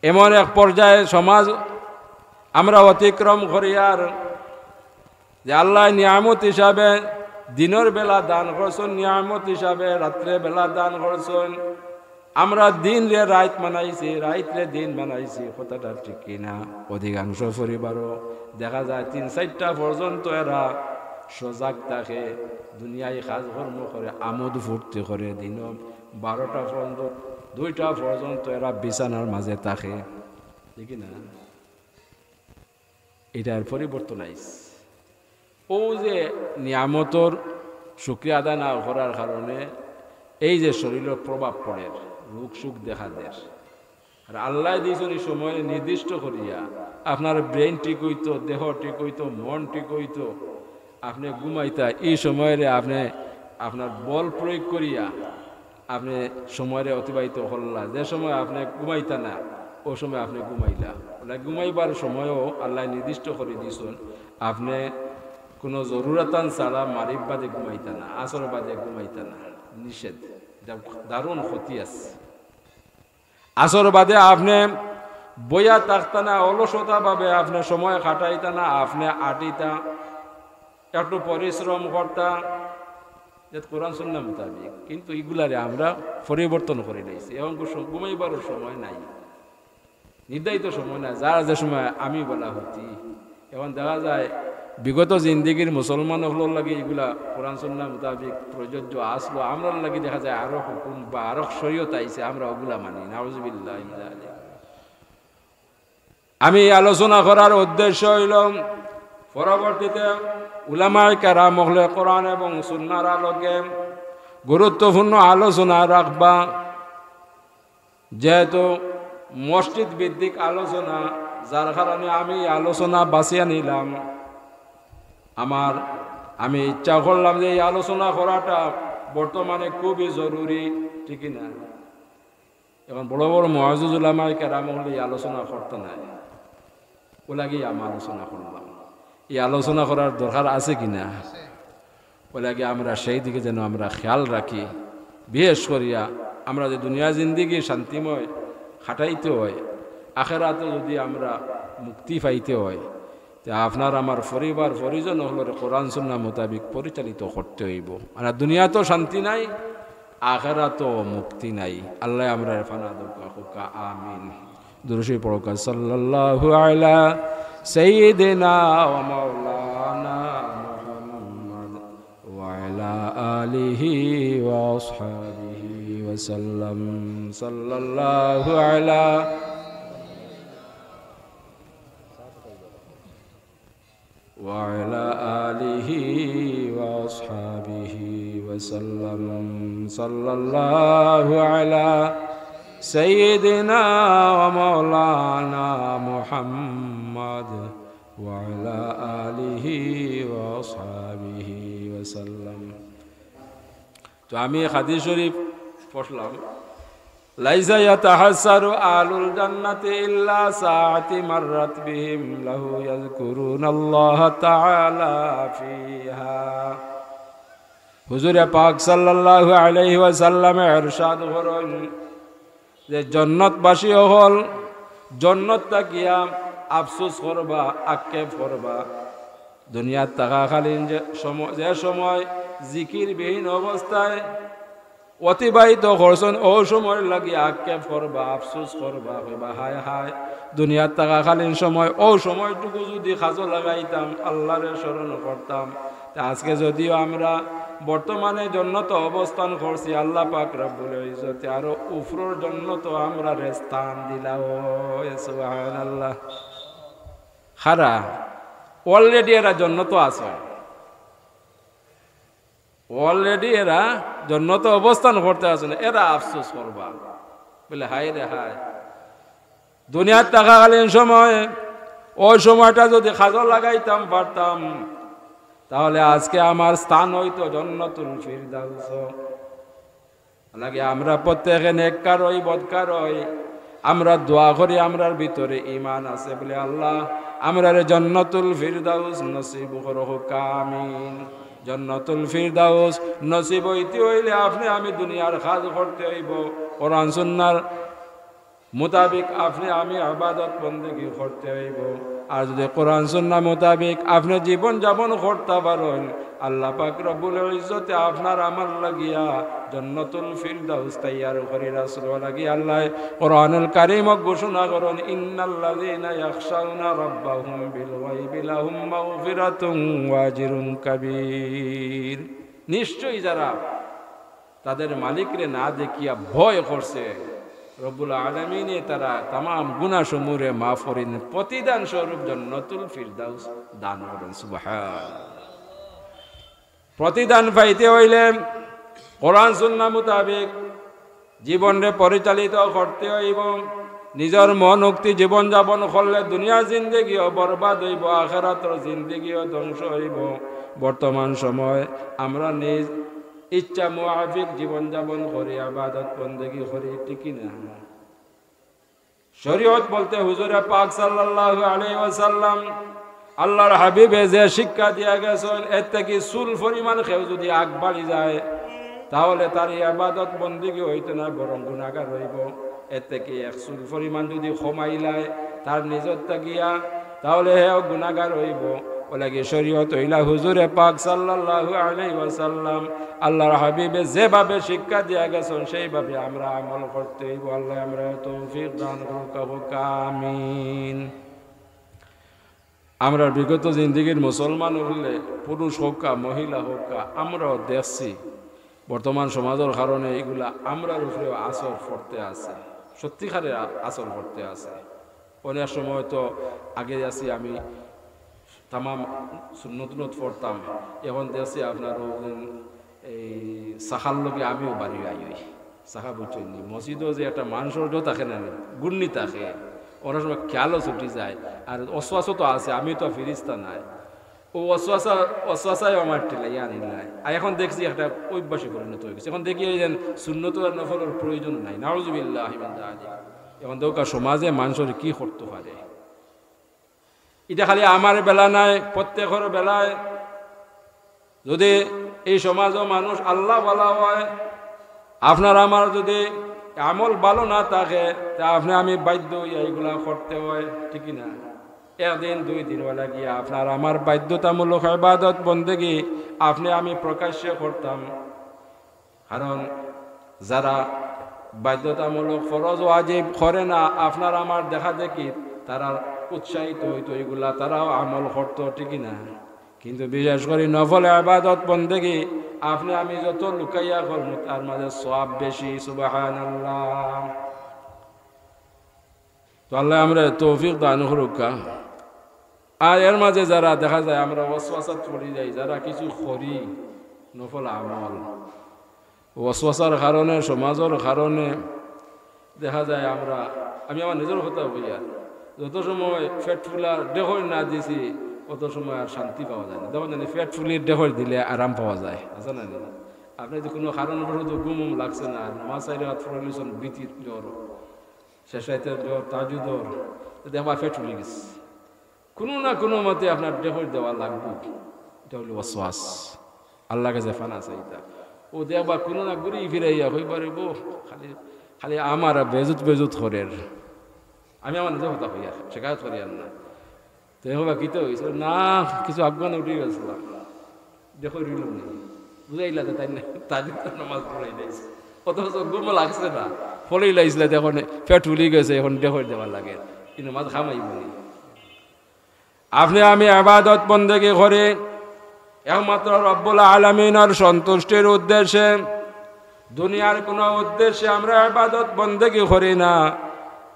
এমন এক পর্যায়ে সমাজ আমরা অতিক্রম করিয়ার যে আল্লায় নিয়ামত হিসাবে দিনর বেলা দান করছইন, নিয়ামত হিসাবে রাত্রে বেলা দান করছইন। আমরা দিনরে রাইত বানাইছি, রাইতরে দিন বানাইছি, কথাটা ঠিক কি না? অধিকাংশ পরিবারও দেখা যায় তিন চাইরটা পর্যন্ত এরা সজাগ থাকে, দুনিয়াই কাজকর্ম করে, আমোদ ফুর্তি করে, দিন বারোটা পর্যন্ত, দুইটা পর্যন্ত এরা বিছানার মাঝে থাকে, ঠিক কি না? ইটার পরিবর্তন আইছে। অউ যে নিয়ামতর শুকরিয়া আদায় না করার কারণে এই যে শরীরর প্রভাব পড়ের, রোগ সুখ দেখা দের। আর আল্লায় দিছইন ই সময় নির্দিষ্ট করিয়া, আপনার ব্রেইন ঠিক অইতো, দেহ ঠিক অইতো, মন ঠিক অইতো, আপনে ঘুমাইতা, ই সময়রে আপনে আপনার বল প্রয়োগ করিয়া আপনে সময়রে অতিবাহিত করলা। যে সময় আপনে ঘুমাইতা না, অউ সময় আপনে ঘুমাইলা। অলা ঘুমাইবার সময়ও আল্লায় নির্দিষ্ট করি দিছইন, আপনে কুনু জরুরাতান ছাড়া মাগরিব বাদে ঘুমাইতা না, আসর বাদে ঘুমাইতা না, নিষেধ। ইটা দারুণ ক্ষতি আছে। আসর বাদে আপনে বইয়া থাকতা না, অলসতা ভাবে আপনে সময় কাটাইতা না, আপনে আটিতা, একটু পরিশ্রম করতা, যে কোরআন সুন্নাহ মোতাবেক। কিন্তু ইগুলারে আমরা পরিবর্তন করি লাইছি। এখন ঘু-, ঘুমাইবারও সময় নাই, নির্ধারিত সময় নাই, যার যে সময় আমি বলা হতি। এখন দেখা যায় বিগত জিন্দেগির মুসলমান অকলর লাগি ইগুলা কোরআন সুন্নাহ মোতাবেক প্রযোজ্য আছলো, আমরার লাগি দেখা যায় আরো হুকুম বা আরো শরীয়ত আইছে, আমরা অগুলা মানি। নাউজুবিল্লাহ মিন যালিক। আমি আলোচনা করার উদ্দেশ্য অইল, পরবর্তীতে উলামায়ে কেরাম অকলে কোরআন এবং সুন্নাহর আলোকে গুরুত্বপূর্ণ আলোচনা রাখবা। যেহেতু মসজিদ ভিত্তিক আলোচনা, যার কারণে আমি এই আলোচনা বাছিয়া নিলাম। আমার, আমি ইচ্ছা করলাম যে এই আলোচনা করাটা বর্তমানে খুবই জরুরি, ঠিক কি না? এখন বড় বড় মুআজ্জিজ উলামায়ে কেরাম অকলে এই আলোচনা করতা নায়, অউ লাগি আমি আলোচনা করলাম। এই আলোচনা করার দরকার আছে কি না? অউ লাগি আমরা সেই দিকে যেন আমরা খেয়াল রাখি। বিশেষ করিয়া আমরা যে দুনিয়া জিন্দেগি শান্তিময় কাটাইতে হয়, আখেরাতো যদি আমরা মুক্তি পাইতে হয়, তে আপনার আমার পরিবার পরিজন অকলরে কোরআন সুন্নাহ মোতাবেক পরিচালিত করতে অইবো। আর দুনিয়াত শান্তি নাই, আখেরাতো মুক্তি নাই। আল্লায় আমরারে পানা দেউক্কা, কউক্কা আমিন। দুরুদ শরিফ পড়উক্কা, সাল্লাল্লাহু আলা সাইয়্যিদিনা ওয়া মাওলানা মুহাম্মদ ওয়া আলা আলিহি ওয়া আসহাবিহি ওয়া সাল্লাম। সাল্লাল্লাহু আলা وعلى آله وأصحابه وسلم. صلى الله على سيدنا ومولانا محمد وعلى آله وأصحابه وسلم. তো আমি হাদিস শরীফ পড়লাম, ليس يتحسر أهل الجنة إلا ساعة مرت بهم له يذكرون الله تعالى فيها. হুজুরে পাক সাল্লাল্লাহু আলাইহি ওয়াসাল্লামে ইরশাদ করেন যে জন্নতবাসী অকল জন্নত থাকিয়া আফসোস করবা, আক্ষেপ করবা। দুনিয়াত থাকাকালীন যে সময়, যে সময় জিকিরবিহীন অবস্থায় অতিবাহিত করছইন, অউ সময় লাগি আক্ষেপ করবা, আফসোস করবা, কইবা, "হায় হায়, দুনিয়াত থাকাকালীন সময় অউ সময়টুকু যুদি কাজো লাগাইতাম, আল্লারে স্মরণ করতাম।" তে আজকে যদিও আমরা বর্তমানে জন্নতো অবস্থান করছি, আল্লাহ পাক রব্বুল ইজ্জতে আরো উপরর জন্নতো আমরারে স্থান দিলা। ও সুবহানাল্লাহ। কারা already এরা জন্নতো আছে, already এরা জন্নতো অবস্থান করতে আছে না, এরা আফসোস করবা, বলে, "হায় রে হায়, দুনিয়াত থাকাকালীন সময় অউ সময়টা যুদি কাজো লাগাইতাম পারতাম, তাহলে আজকে আমার স্থান অইতো জন্নতুল ফিরদাউস।" লাগে আমরা প্রত্যেকে নেককার অই, বদকার অই, আমরা দোয়া করি, আমরার ভিতরে ঈমান আছে বলে, "আল্লাহ, আমরারে জন্নতুল ফিরদাউস নসিব করো, হোক আমিন।" জন্নতুল ফিরদাউস নসিব অইতে অইলে আপনে আমি দুনিয়ার কাজ করতে অইবো, কোরআন সুন্নাহর মোতাবেক আপনে আমি ইবাদত বন্দেগি করতে অইবো। আর যুদি কোরআন সুন্নাহ মোতাবেক আপনে জীবন যাপন করতা পারইন, আল্লাহ পাক রব্বুল ইজ্জতে আপনার আমার লাগিয়া জন্নতুল ফিরদাউস তৈয়ার করি রাখছইন। লাগি আল্লাহ কোরআনুল কারীমো ঘোষণা করইন, "ইন্নাল্লাযীনা ইয়াখশাউনা রাব্বাহুম বিল গায়বি লাহুম মাগফিরাতুন ওয়া আজরুন কাবীর।" নিশ্চয়ই যারা তাদের মালিকরে না দেখিয়া ভয় করছে, রব্বুল আলামিনে তারার তামাম গুনাহ সমূহরে মাফ করিন, প্রতিদান স্বরূপ জন্নতুল ফিরদাউস দান করইন। সুবহান। প্রতিদান পাইতে অইলে কোরআন সুন্নাহ মোতাবেক জীবনরে পরিচালিত করতে অইবো। নিজর মন উক্তি জীবন যাপন করলে দুনিয়ার জিন্দেগিও বরবাদ অইবো, আখিরাতর জিন্দেগিও ধ্বংস অইবো। বর্তমান সময় আমরা নিজ ইচ্ছা মুআফিক জীবন যাপন করি, ইবাদত বন্দেগি করি, ঠিক কি না? শরীয়ত বলতে হুজুরে পাক সাল্লাল্লাহু আলাইহি ওয়াসাল্লাম, আল্লাহর হাবিবে যে শিক্ষা দিয়া গেছইন, এর থাকি চুল পরিমাণ কেউ যুদি আগ বাড়ি যায়, তাহলে তার ইবাদত বন্দেগি অইতো না, বরং গুনাহগার অইবো। এর থাকি এক চুল পরিমাণ যুদি কমাইলায় তার নিজর থাকিয়া, তাহলে হেও গুনাহগার অইবো। অউ লাগি শরীয়ত অইলা হুজুরে পাক সাল্লাল্লাহু আলাইহি ওয়াসাল্লাম, আল্লাহর হাবিবে যেভাবে শিক্ষা দিয়া গেছইন, সেইভাবে আমরা আমল করতে অইবো। আল্লাহ আমরারে তৌফিক দান করুক্কা, আমিন। আমরার বিগত জিন্দেগির মুসলমান অকলে, পুরুষ হউক্কা, মহিলা হউক্কা, আমরাও দেখছি বর্তমান সমাজর কারণে ইগুলা আমরার উপরেও আসর পড়তে আছে, সত্যিকারের আ-, আসর পড়তে আছে। অনেক সময় তো আগে আছি আমি তামাম সুন্নত টুন্নত পড়তাম, এখন দেখছি আপনার অউ এই চাকার লগে আমিও বাড়ি আই অই। চাকা বুঝছইন নি? মসজিদো যে একটা মানুষর যে থাকে না নি, গুন্নি থাকে, অনেক সময় খেয়ালও ছুটি যায়। আর ওয়াসওয়াসা তো আছে, আমি তো ফিরিস্তা নায়। অউ ওয়াসওয়াসা, ওয়াসওয়াসায় আমার ঠেলাইয়া আনিলায়। আর এখন দেখছি একটা অভ্যাসে পরিণত অই গেছে। এখন দেখি এই যে সুন্নত আর নফলর প্রয়োজন নাই। নাউজুবিল্লাহি মিন যালিক। এখন দেখউক্কা সমাজে মানুষর কি করতে পারে। ইটা খালি আমার বেলা নায়, প্রত্যেকর বেলায়। যুদি এই সমাজো মানুষ আল্লাহওয়ালা অয়, আপনার আমার যুদি আমল ভালা না থাকে, তে আপনে আমি বাধ্য অইয়া ইগুলা করতে অয়, ঠিক কি না? একদিন দুই দিন অইলা গিয়া আপনার আমার বাধ্যতামূলক ইবাদত বন্দেগি আপনে আমি প্রকাশ্যে করতাম। কারণ যারা বাধ্যতামূলক ফরজ ওয়াজিব করে না, আপনার আমার দেখা দেখি তারা উৎসাহিত অইতো, ইগুলা তারাও আমল করতো, ঠিক কি না? কিন্তু বিশেষ করি নফল ইবাদত বন্দেগি আপনে আমি যত লুকাইয়া করমু, তার মাঝে সওয়াব বেশি। সুবহানাল্লাহ। তো আল্লাহ আমরারে তৌফিক দান করুক্কা। আর এর মাঝে যারা দেখা যায় আমরা ওয়াসওয়াসাত পড়ি যাই, যারা কিছু করি নফল আমল, ওয়াসওয়াসার কারণে, সমাজর কারণে দেখা যায় আমরা, আমি আমার নিজর কথা কইয়ার, যত সময় পেট ফুলার ঢেকর না দিছি, অত সময় আর শান্তি পাওয়া যায় না। তখন জানি পেট ফুলির ঢেকর দিলে আরাম পাওয়া যায়, আছে না নি? আপনে যদি কুনু কারণবশত ঘুম উম লাগছে না, আর নামাজ চাইর রাকাত পড়িলিছইন, বিতির জোহর, শেষ রাইতর জোহর, তাহাজ্জুদর, তো দেখবা পেট ফুলি গেছে। কুনু না কুনু মতে আপনার ঢেকর দেওয়া লাগবো। ইটা অইলো ওয়াসওয়াস। আল্লার কাছে পানা চাইতা। অউ দেখবা কুনু না ঘুরি ফিরাইয়া কইবা রে বো, খালি, খালি আমার বেজুত বেজুত করের। আমি আমার নিজর কথা কইয়ার, শেকায়ত করিয়ার না। তে কইবা, "কিতা অইছে?" না, কিছু আফগান উঠি গেছিলাম। ঢেকর অইলো নি। বুঝাইলা তো তাইন না, তাহাজ্জুদর নামাজ পড়াই দিছে। অথচ ঘুম লাগছে না। পড়িলাইছলা, অখন পেট ফুলি গেছে, অখন ঢেকর দেওয়া লাগে। ই নামাজ কাম আইবো নি? আপনে আমি ইবাদত বন্দেগি করি একমাত্র রব্বুল আলামিনর সন্তুষ্টির উদ্দেশ্যে, দুনিয়ার কুনু উদ্দেশ্যে আমরা ইবাদত বন্দেগি করি না।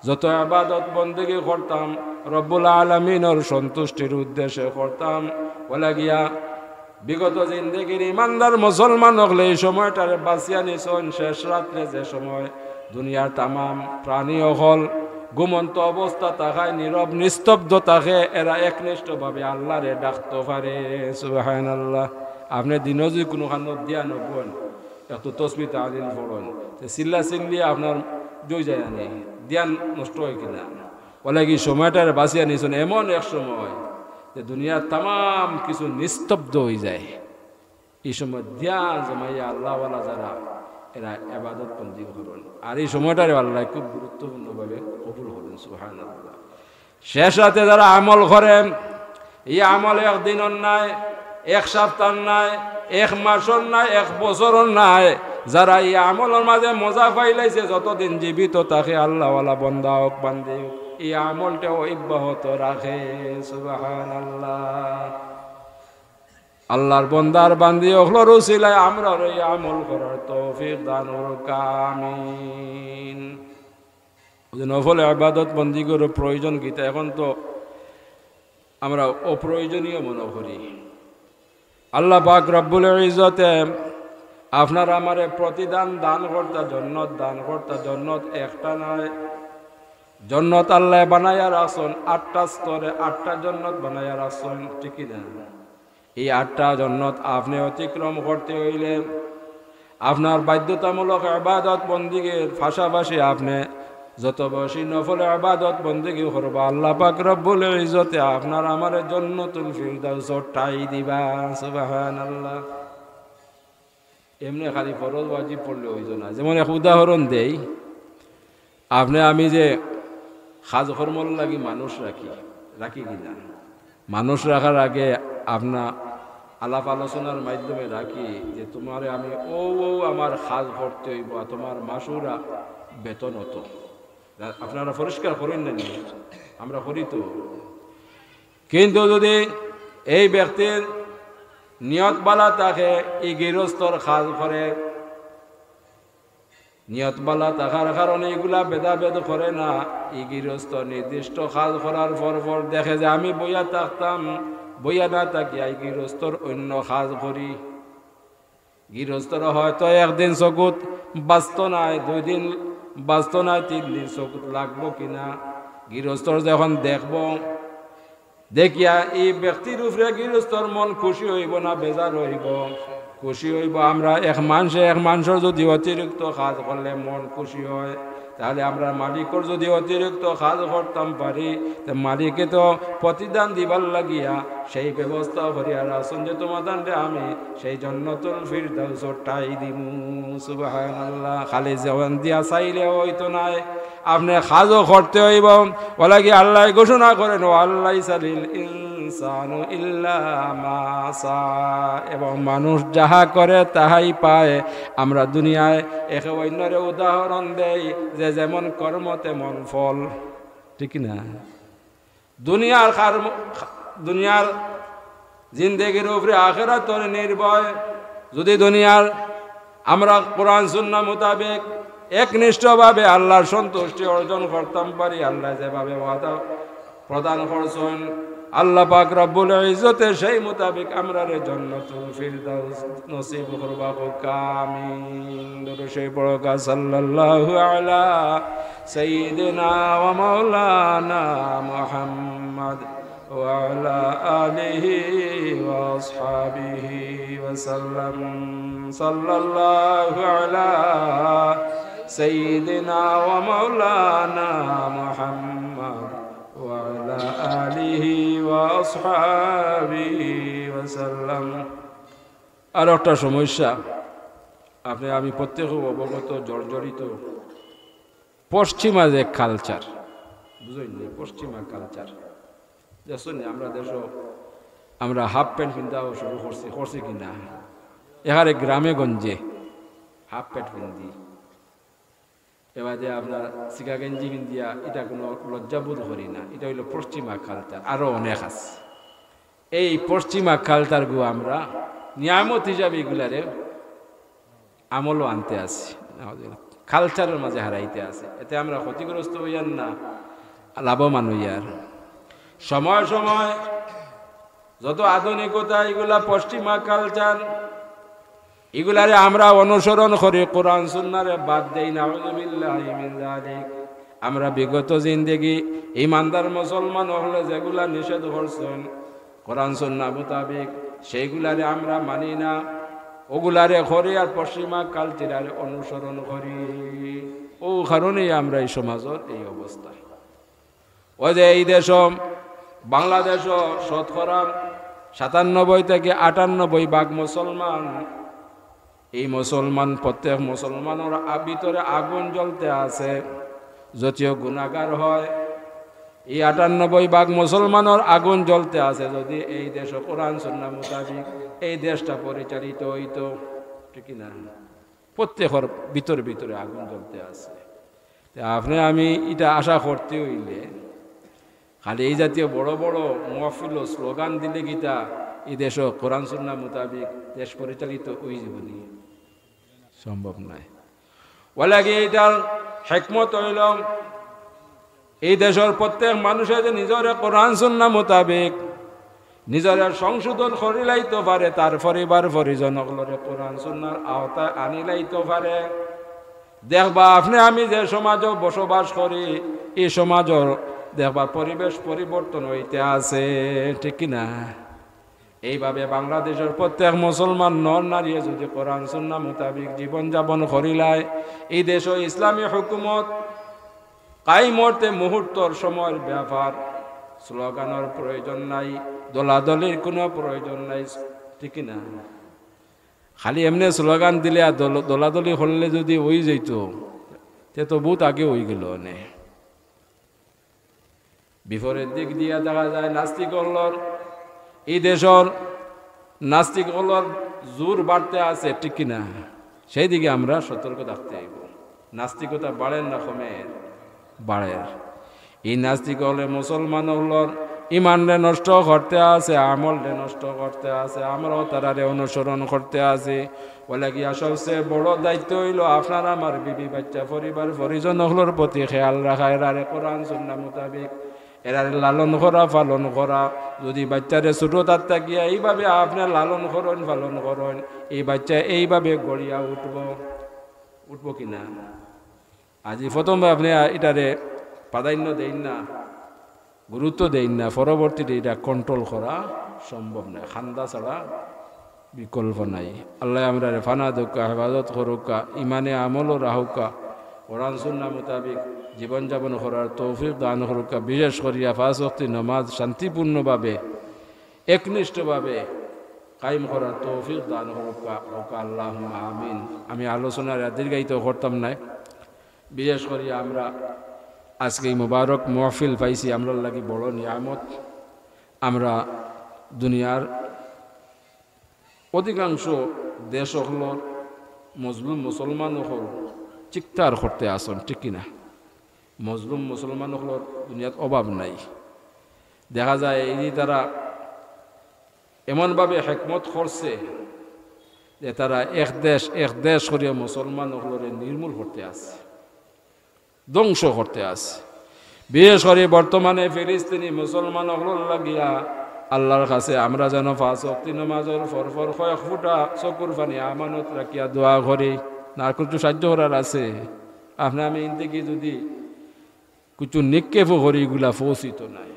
যত ইবাদত বন্দেগি করতাম, রব্বুল আলামিনর সন্তুষ্টির উদ্দেশ্যে করতাম। অউ লাগিয়া বিগত জিন্দেগির ইমানদার মুসলমান অকলে ই সময়টারে বাছিয়া নিছইন, শেষ রাত্রে যে সময় দুনিয়ার তামাম প্রাণী অকল ঘুমন্ত অবস্থা থাকায়, নীরব নিস্তব্ধ থাকে, এরা একনিষ্ঠভাবে আল্লারে ডাকতো পারে। সুবহানাল্লাহ। আপনে দিনো যদি কুনুখানো ধ্যানো বইন, একটু তসবিহ তাহলিল পড়ইন, তে চিল্লা চিল্লি আপনার জয় যায় না, ধ্যান নষ্ট অয় কিনা? অউ লাগি সময়টারে বাছিয়া নিছইন এমন এক সময় যে দুনিয়ার তামাম কিছু নিস্তব্ধ অইযায়। ই সময় ধ্যান জমাইয়া আল্লাওয়ালা যারা, এরা ইবাদত বন্দি করইন। আর ই সময়টারে আল্লায় খুব গুরুত্বপূর্ণভাবে কবুল করইন। সুবহানাল্লাহ। শেষ রাতে যারা আমল করইন, ই আমল এক দিনর নায়, এক সপ্তাহর নায়, এক মাসর নায়, এক বছরর নায়। যারা ই আমলর মাঝে মজা পাইলাইছে, যতদিন জীবিত থাকে আল্লাওয়ালা বন্দা অউক, বান্দি অউক, ই আমলটা অব্যাহত রাখে। সুবহানাল্লাহ। আল্লার বন্দার বান্দি অকলর উসিলায় আমরারে ই আমল করার তৌফিক দান করউক, আমিন। অউ যে নফল ইবাদত বন্দিগির প্রয়োজন কিতা? অখন তো আমরা অপ্রয়োজনীয় মনো করি। আল্লাহ পাক রব্বুল ইজ্জতে আপনার আমারে প্রতিদান দান করতা, জন্নত দান করতা, জন্নত একটা নায়, জন্নত আল্লায় বানাইয়া রাখছইন আটটা স্তরে, আটটা জন্নত বানাইয়া রাখছইন, ঠিক কি না? ই আটটা জন্নত আপনে অতিক্রম করতে অইলে আপনার বাধ্যতামূলক ইবাদত বন্দিগির পাশাপাশি আপনে যত বেশি নফল ইবাদত বন্দিগি করবা, আল্লাহ পাক রব্বুল ইজ্জতে আপনার আমারে জন্নতুল ফিরদাউসো ঠাঁই দিবা। সুবহানাল্লাহ। এমনে খালি ফরজ ওয়াজিব পড়লে অইতো না। যেমন এক উদাহরণ দেই, আপনে আমি যে কাজকর্মর লাগি মানুষ রাখি, রাখি কি না? মানুষ রাখার আগে আপনা আলাপ আলোচনার মাধ্যমে রাখি যে, "তুমারে আমি অউ অউ আমার কাজ করতে অইবো, আর তুমার মাসুরা বেতন অত।" আপনারা পরিষ্কার করইন না নি? আমরা করি তো। কিন্তু যদি এই ব্যক্তির নিয়ত ভালা থাকে, ই গিরস্তর কাজ করে, নিয়ত ভালা থাকার কারণে ইগুলা ভেদাভেদ করে না, ই গিরস্ত নির্দিষ্ট কাজ করার পর পর দেখে যে আমি বইয়া থাকতাম, বইয়া না থাকিয়া ই গিরস্তর অইন্য কাজ করি। গিরস্তর হয়তো একদিন চকুত বাচতো নায়, দুইদিন বাচতো নায়, তিনদিন চকুত লাগবো কিনা, গিরস্তর যখন দেখবো, দেখিয়া ই ব্যক্তির উপরে গিরস্তর মন খুশি অইবো না বেজার অইবো? খুশি অইবো। আমরা এক মানষে এক মানষর যদি অতিরিক্ত কাজ করলে মন খুশি অয়, তাইলে আমরা মালিকর যদি অতিরিক্ত কাজ করতাম পারি, তে মালিকে তো প্রতিদান দিবার লাগিয়া সেই ব্যবস্থা করিয়া রাখছইন যে তুমাতানরে আমি সেই জন্নতুল ফিরদাউসো ঠাঁই দিমু। সুবহানাল্লাহ। খালি জবান দিয়া চাইলে অইতো নায়, আপনে কাজও করতে অইবো। অউ লাগি আল্লায় ঘোষণা করইন, "ওয়া লাইসা লিল ইনসানু ইল্লা মা সা।" এবং মানুষ যাহা করে তাহাই পায়। আমরা দুনিয়ায় একে অইন্যরে উদাহরণ দেই যে যেমন কর্ম তেমন ফল, ঠিক না? দুনিয়ার কার-, দুনিয়ার জিন্দেগির উপরে আখেরাতর নির্ভর। যদি দুনিয়ার আমরা কোরআন সুন্নাহ মোতাবেক একনিষ্ঠভাবে আল্লার সন্তুষ্টি অর্জন করতাম পারি, আল্লায় যেভাবে ওয়াদা প্রদান করছইন, আল্লাহ পাক রব্বুল ইজ্জতে সেই মোতাবেক আমরারে জান্নাতুল ফিরদাউস নসিব করবা কউক্কা, আমিন। দুরূদ শরীফ পড়উক্কা, সাল্লাল্লাহু আলা সাইয়্যিদিনা ওয়া মাওলানা মুহাম্মদ ওয়া আলা আলিহি ওয়া আসহাবিহি ওয়া সাল্লাম। সাল্লাল্লাহু আলা সাইয়্যিদিনা ওয়া মাওলানা মুহাম্মদ ওয়া আলা আলিহি ওয়া আসহাবিহি ওয়া সাল্লাম। আর একটা সমস্যা, আপনে আমি প্রত্যেকে অবগত, জর্জরিত, পশ্চিমা যে কালচার, বুঝইন নি, পশ্চিমা কালচার। দেখছইন নি, আমরা দেশো আমরা হাফ প্যান্ট পিন্দাও শুরু করছি, করছি কি না? এখানে গ্রামে গঞ্জে হাফ প্যান্ট পিন্দি, এবাদে আপনার সিগা গেঞ্জি পিন্দিয়া, ইটা কুনু লজ্জাবোধ করি না। ইটা অইলো পশ্চিমা কালচার, আরো অনেক আছে। এই পশ্চিমা কালচারগু আমরা নিয়ামত হিসাবে ইগুলারে আমলও আনতে আছি, কালচারর মাঝে হারাইতে আছি। এতে আমরা ক্ষতিগ্রস্ত অইয়ার না, লাভবান অইয়ার। সময় সময় যত আধুনিকতা, ইগুলা পশ্চিমা কালচার, ইগুলারে আমরা অনুসরণ করি, কোরআন সুন্নারে বাদ দেই। নাউযুবিল্লাহি মিন যালিক। আমরা বিগত জিন্দেগি ইমানদার মুসলমান অকলে যেগুলা নিষেধ করছইন কোরআন সুন্না মোতাবেক, সেইগুলারে আমরা মানি না, ওগুলারে করি আর পশ্চিমা কালচাররে অনুসরণ করি। অউ কারণেই আমরা এই সমাজর এই অবস্থা। ওই যে এই দেশো, বাংলাদেশো শতকরা সাতানব্বই থাকি আটানব্বই ভাগ মুসলমান। এই মুসলমান, প্রত্যেক মুসলমানর আ-, ভিতরে আগুন জ্বলতে আছে, যদিও গুনাহগার হয়। এই আটানব্বই ভাগ মুসলমানর আগুন জ্বলতে আছে, যদি এই দেশো কোরআন সুন্না মোতাবেক এই দেশটা পরিচালিত অইতো, ঠিক কি না? প্রত্যেকর ভিতরে ভিতরে আগুন জ্বলতে আছে। তে আপনে আমি ইটা আশা করতে অইলে খালি এই জাতীয় বড় বড় মহফিলো স্লোগান দিলে কিতা এই দেশো কোরআন সুন্না মোতাবেক দেশ পরিচালিত অইযিবো নি? সম্ভব নায়। ওয়ালাকি ইটার হেকমত অইলো এই দেশর প্রত্যেক মানুষে যে নিজরে কোরআন সুন্না মোতাবেক নিজরে সংশোধন করিলাইতো পারে, তার পরিবার পরিজন অকলরে কোরআন সুন্নার আওতায় আনিলাইতো পারে। দেখবা, আপনে আমি যে সমাজো বসবাস করি, ই সমাজর দেখবা পরিবেশ পরিবর্তন অইতে আছে, ঠিক কি না? এইভাবে বাংলাদেশর প্রত্যেক মুসলমান নর নারীয়ে যদি কোরআন সুন্না মোতাবেক জীবন যাপন করিলায়, ই দেশো ইসলামী হুকুমত কায়েম অইতে মুহূর্তর সময়র ব্যাপার। স্লোগানর প্রয়োজন নাই, দলাদলির কুনু প্রয়োজন নাই, ঠিক কি না? খালি এমনে স্লোগান দিলে আর দল-, দলাদলি করলে যদি অইযাইতো, তে তো বউত আগে অইগেলো অনে। বিপরীত দিক দিয়া দেখা যায় নাস্তিক অকলর, ই দেশর নাস্তিক অকলর জোর বাড়তে আছে, ঠিক কি না? সেই দিকে আমরা সতর্ক থাকতে অইবো। নাস্তিকতা বাড়ের না কমের? বাড়ের। ই নাস্তিক অকলে মুসলমান অকলর ইমানরে নষ্ট করতে আছে, আমলরে নষ্ট করতে আছে, আমরাও তারারে অনুসরণ করতে আছি। ওয়ালাকি সবচেয়ে বড় দায়িত্ব অইলো আপনার আমার বিবি বাচ্চা পরিবার পরিজন অকলর প্রতি খেয়াল রাখা, এরারে কোরআন সুন্না মোতাবেক এরারে লালন করা, পালন করা। যদি বাচ্চারে ছোট থাকতে গিয়া এইভাবে আপনে লালন করইন, পালন করইন, এই বাচ্চা এইভাবে গড়িয়া উঠবো, উঠবো কি না? আজি প্রথমে আপনে ইটারে প্রাধান্য দেইন না, গুরুত্ব দেইন না, পরবর্তীতে ইটা control করা সম্ভব নায়, কান্দা ছাড়া বিকল্প নাই। আল্লায় আমরারে পানা দেউক্কা, হেফাজত করউক্কা, ইমানে আমলও রাখউক্কা, কোরআন সুন্না মোতাবেক জীবন যাপন করার তৌফিক দান করউক্কা। বিশেষ করিয়া পাঁচ ওয়াক্ত নমাজ শান্তিপূর্ণভাবে, একনিষ্ঠভাবে কায়েম করার তৌফিক দান করউক্কা, কউক্কা আল্লাহুম্মা আমিন। আমি আলোচনারে দীর্ঘায়িত করতাম নায়। বিশেষ করি আমরা আজকে এই মোবারক মহফিল পাইছি, আমরার লাগি বড় নিয়ামত। আমরা দুনিয়ার অধিকাংশ দেশ অকলর মজলুম মুসলমান অকল চিৎকার করতে আছইন, ঠিক কি না? মজলুম মুসলমান অকলর দুনিয়াত অভাব নাই। দেখা যায় এই যে তারা এমনভাবে হেকমত করছে যে তারা এক দেশ এক দেশ করিয়া মুসলমান অকলরে নির্মূল করতে আছে, ধ্বংস করতে আছে। বিশেষ করি বর্তমানে ফিলিস্তিনি মুসলমান অকলর লাগিয়া আল্লার কাছে আমরা যেন পাঁচ ওয়াক্ত নমাজর পর পর কয়েক ফুটা চকুর পানি আমানত রাখিয়া দোয়া করি। না আর কিছু সাহায্য করার আছে? আপনে আমি ইনতে কি যদি কিছু নিক্ষেপও করি, ইগুলা পৌঁছিত নায়।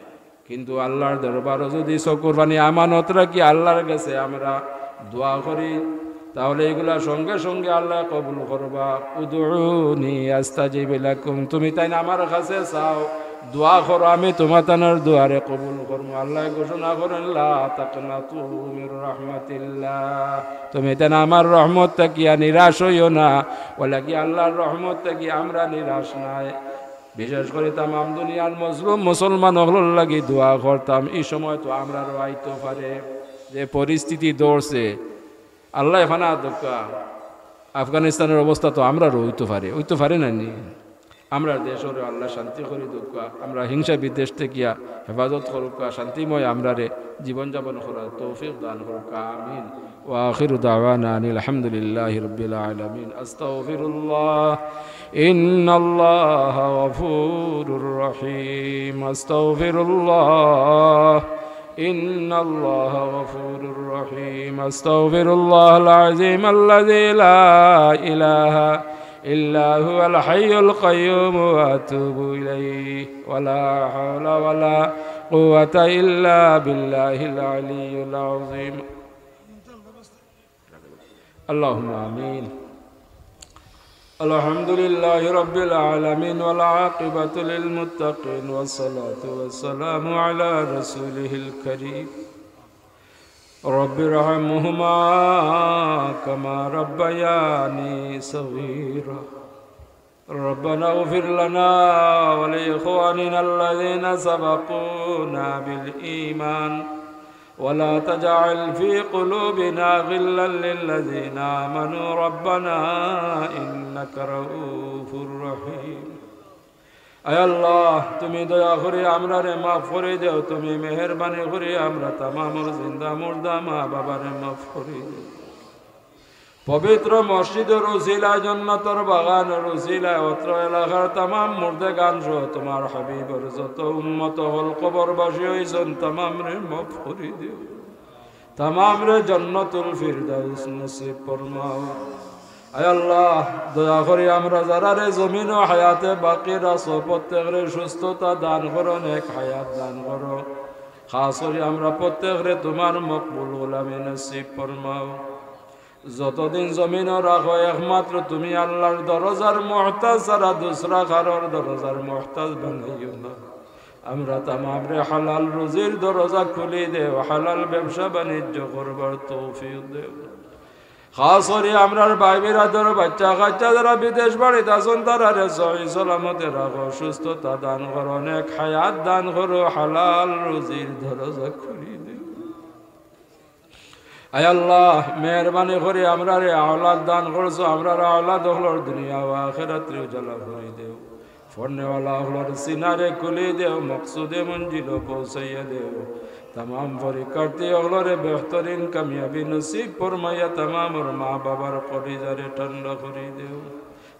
কিন্তু আল্লার দরবারো যদি চকুর পানি আমানত রাখি আল্লার কাছে আমরা দোয়া করি, তাহলে ইগুলা সঙ্গে সঙ্গে আল্লায় কবুল করবা। উদউনি আস্তাজিব লাকুম, তুমি তাইন আমার কাছে চাও, দোয়া করো, আমি তুমাতানর দোয়ারে কবুল করমু। আল্লায় ঘোষণা করেন, লা তাকনাতু মির রাহমাতিল্লাহ, তুমি তাইন আমার রহমত থাকিয়া নিরাশ অইও না। অলাকি আল্লার রহমত থাকি আমরা নিরাশ নায়। বিশেষ করি তামাম দুনিয়ার মজলুম মুসলমান অকলর লাগি দোয়া করতাম। ই সময় তো আমরারও আইতো পারে, যে পরিস্থিতি ধরছে, আল্লায় পানা দেউক্কা, আফগানিস্তানর অবস্থা তো আমরারও অইতো পারে, অইতো পারে না নি? আমরার দেশরে আল্লায় শান্তি করি দেউক্কা, আমরার হিংসা বিদ্বেষ থাকিয়া হেফাজত করুক্কা, শান্তিময় আমরারে জীবনযাপন করার তৌফিক দান করুক্কা। আমিন। وآخر دعوانا أن الحمد لله رب العالمين. أستغفر الله، إن الله غفور رحيم. أستغفر الله، إن الله غفور رحيم. أستغفر الله العظيم الذي لا إله إلا هو الحي القيوم وأتوب إليه. ولا حول ولا قوة إلا بالله العلي العظيم. اللهم آمين. الحمد لله رب العالمين، والعاقبة للمتقين، والصلاة والسلام على رسوله الكريم. رب ارحمهما كما ربياني صغيرا. ربنا اغفر لنا ولإخواننا الذين سبقونا بالإيمان ولا تجعل في قلوبنا غلا للذين آمنوا ربنا إنك رؤوف رحيم. আয় আল্লাহ, তুমি দয়া করি আমরারে মাফ করি দেও, তুমি মেহেরবানি করি আমরা তামামর জিন্দা মুর্দা মা বাবারে মাফ করি দেও। পবিত্র মসজিদর উসিলায়, জন্নতর বাগানর উসিলায়, অত্র এলাকার তামাম মুর্দেগান সহ তোমার হাবিবর যত উম্মত অকল কবরবাসী অইছইন, তামামরে মাফ করি দেও, তামামরে জন্নতুল ফিরদাউস নসিব ফরমাও। আয় আল্লাহ, দয়া করি আমরা যারারে জমিনো হায়াতে বাকি রাখছো, প্রত্যেকরে সুস্থতা দান করো, নেক হায়াত দান করো। খাস করি আমরা প্রত্যেকরে তোমার মকবুল গোলামি নসিব ফরমাও। যতদিন জমিনো রাখো, একমাত্র তুমি আল্লার দরজার মুহতাজ ছাড়া দুসরা কারোর দরজার মুহতাজ বানাইও না। আমরা তামামরে হালাল রুজির দরজা খুলি দেও, হালাল ব্যবসা বাণিজ্য করবার তৌফিক দেও। খাস করি আমরার ভাই বিরাদর বাচ্চা কাচ্চা যারা বিদেশ বাড়িত আছইন, তারারে সহি সালামতে রাখো, সুস্থতা দান করো, নেক হায়াত দান করো, হালাল রুজির দরজা খুলি দেও। আয় আল্লাহ, মেহেরবানি করি আমরারে আওলাদ দান করছো, আমরার আওলাদ অকলর দুনিয়া ও আখিরাতরে উজালা করি দেও। পড়নেওয়ালা অকলর সিনারে খুলি দেও, মকসুদে মঞ্জিলো পৌঁছাইয়া দেও। তামাম পরীক্ষার্থী অকলরে বেহতরিন কামিয়াবি নসিব ফরমাইয়া তামামর মা বাবার কলিজারে ঠান্ডা করি দেও।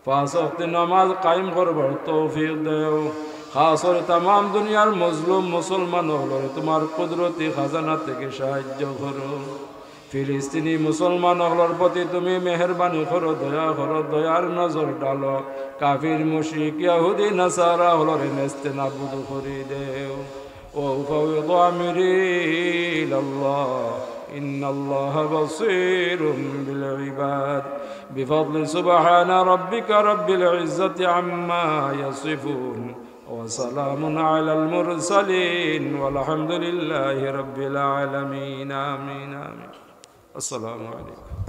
পাঁচ ওয়াক্ত নামাজ কায়েম করবার তৌফিক দেও। খাস করি তামাম দুনিয়ার মজলুম মুসলমান অকলরে তোমার কুদরতি খাজানা থাকি সাহায্য করো। ফিলিস্তিনি মুসলমান অকলর প্রতি তুমি মেহেরবানি করো, দয়া করো, দয়ার নজর ঢালো। কাফির, মুশরিক, ইয়াহুদি, নাসারা অকলরে নেস্তে নাবুদ করি দেও। وأفوض أمري إلى الله إن الله بصير بالعباد. بفضل سبحان ربك رب العزة عما يصفون وسلام على المرسلين والحمد لله رب العالمين. آمين، آمين. السلام عليكم.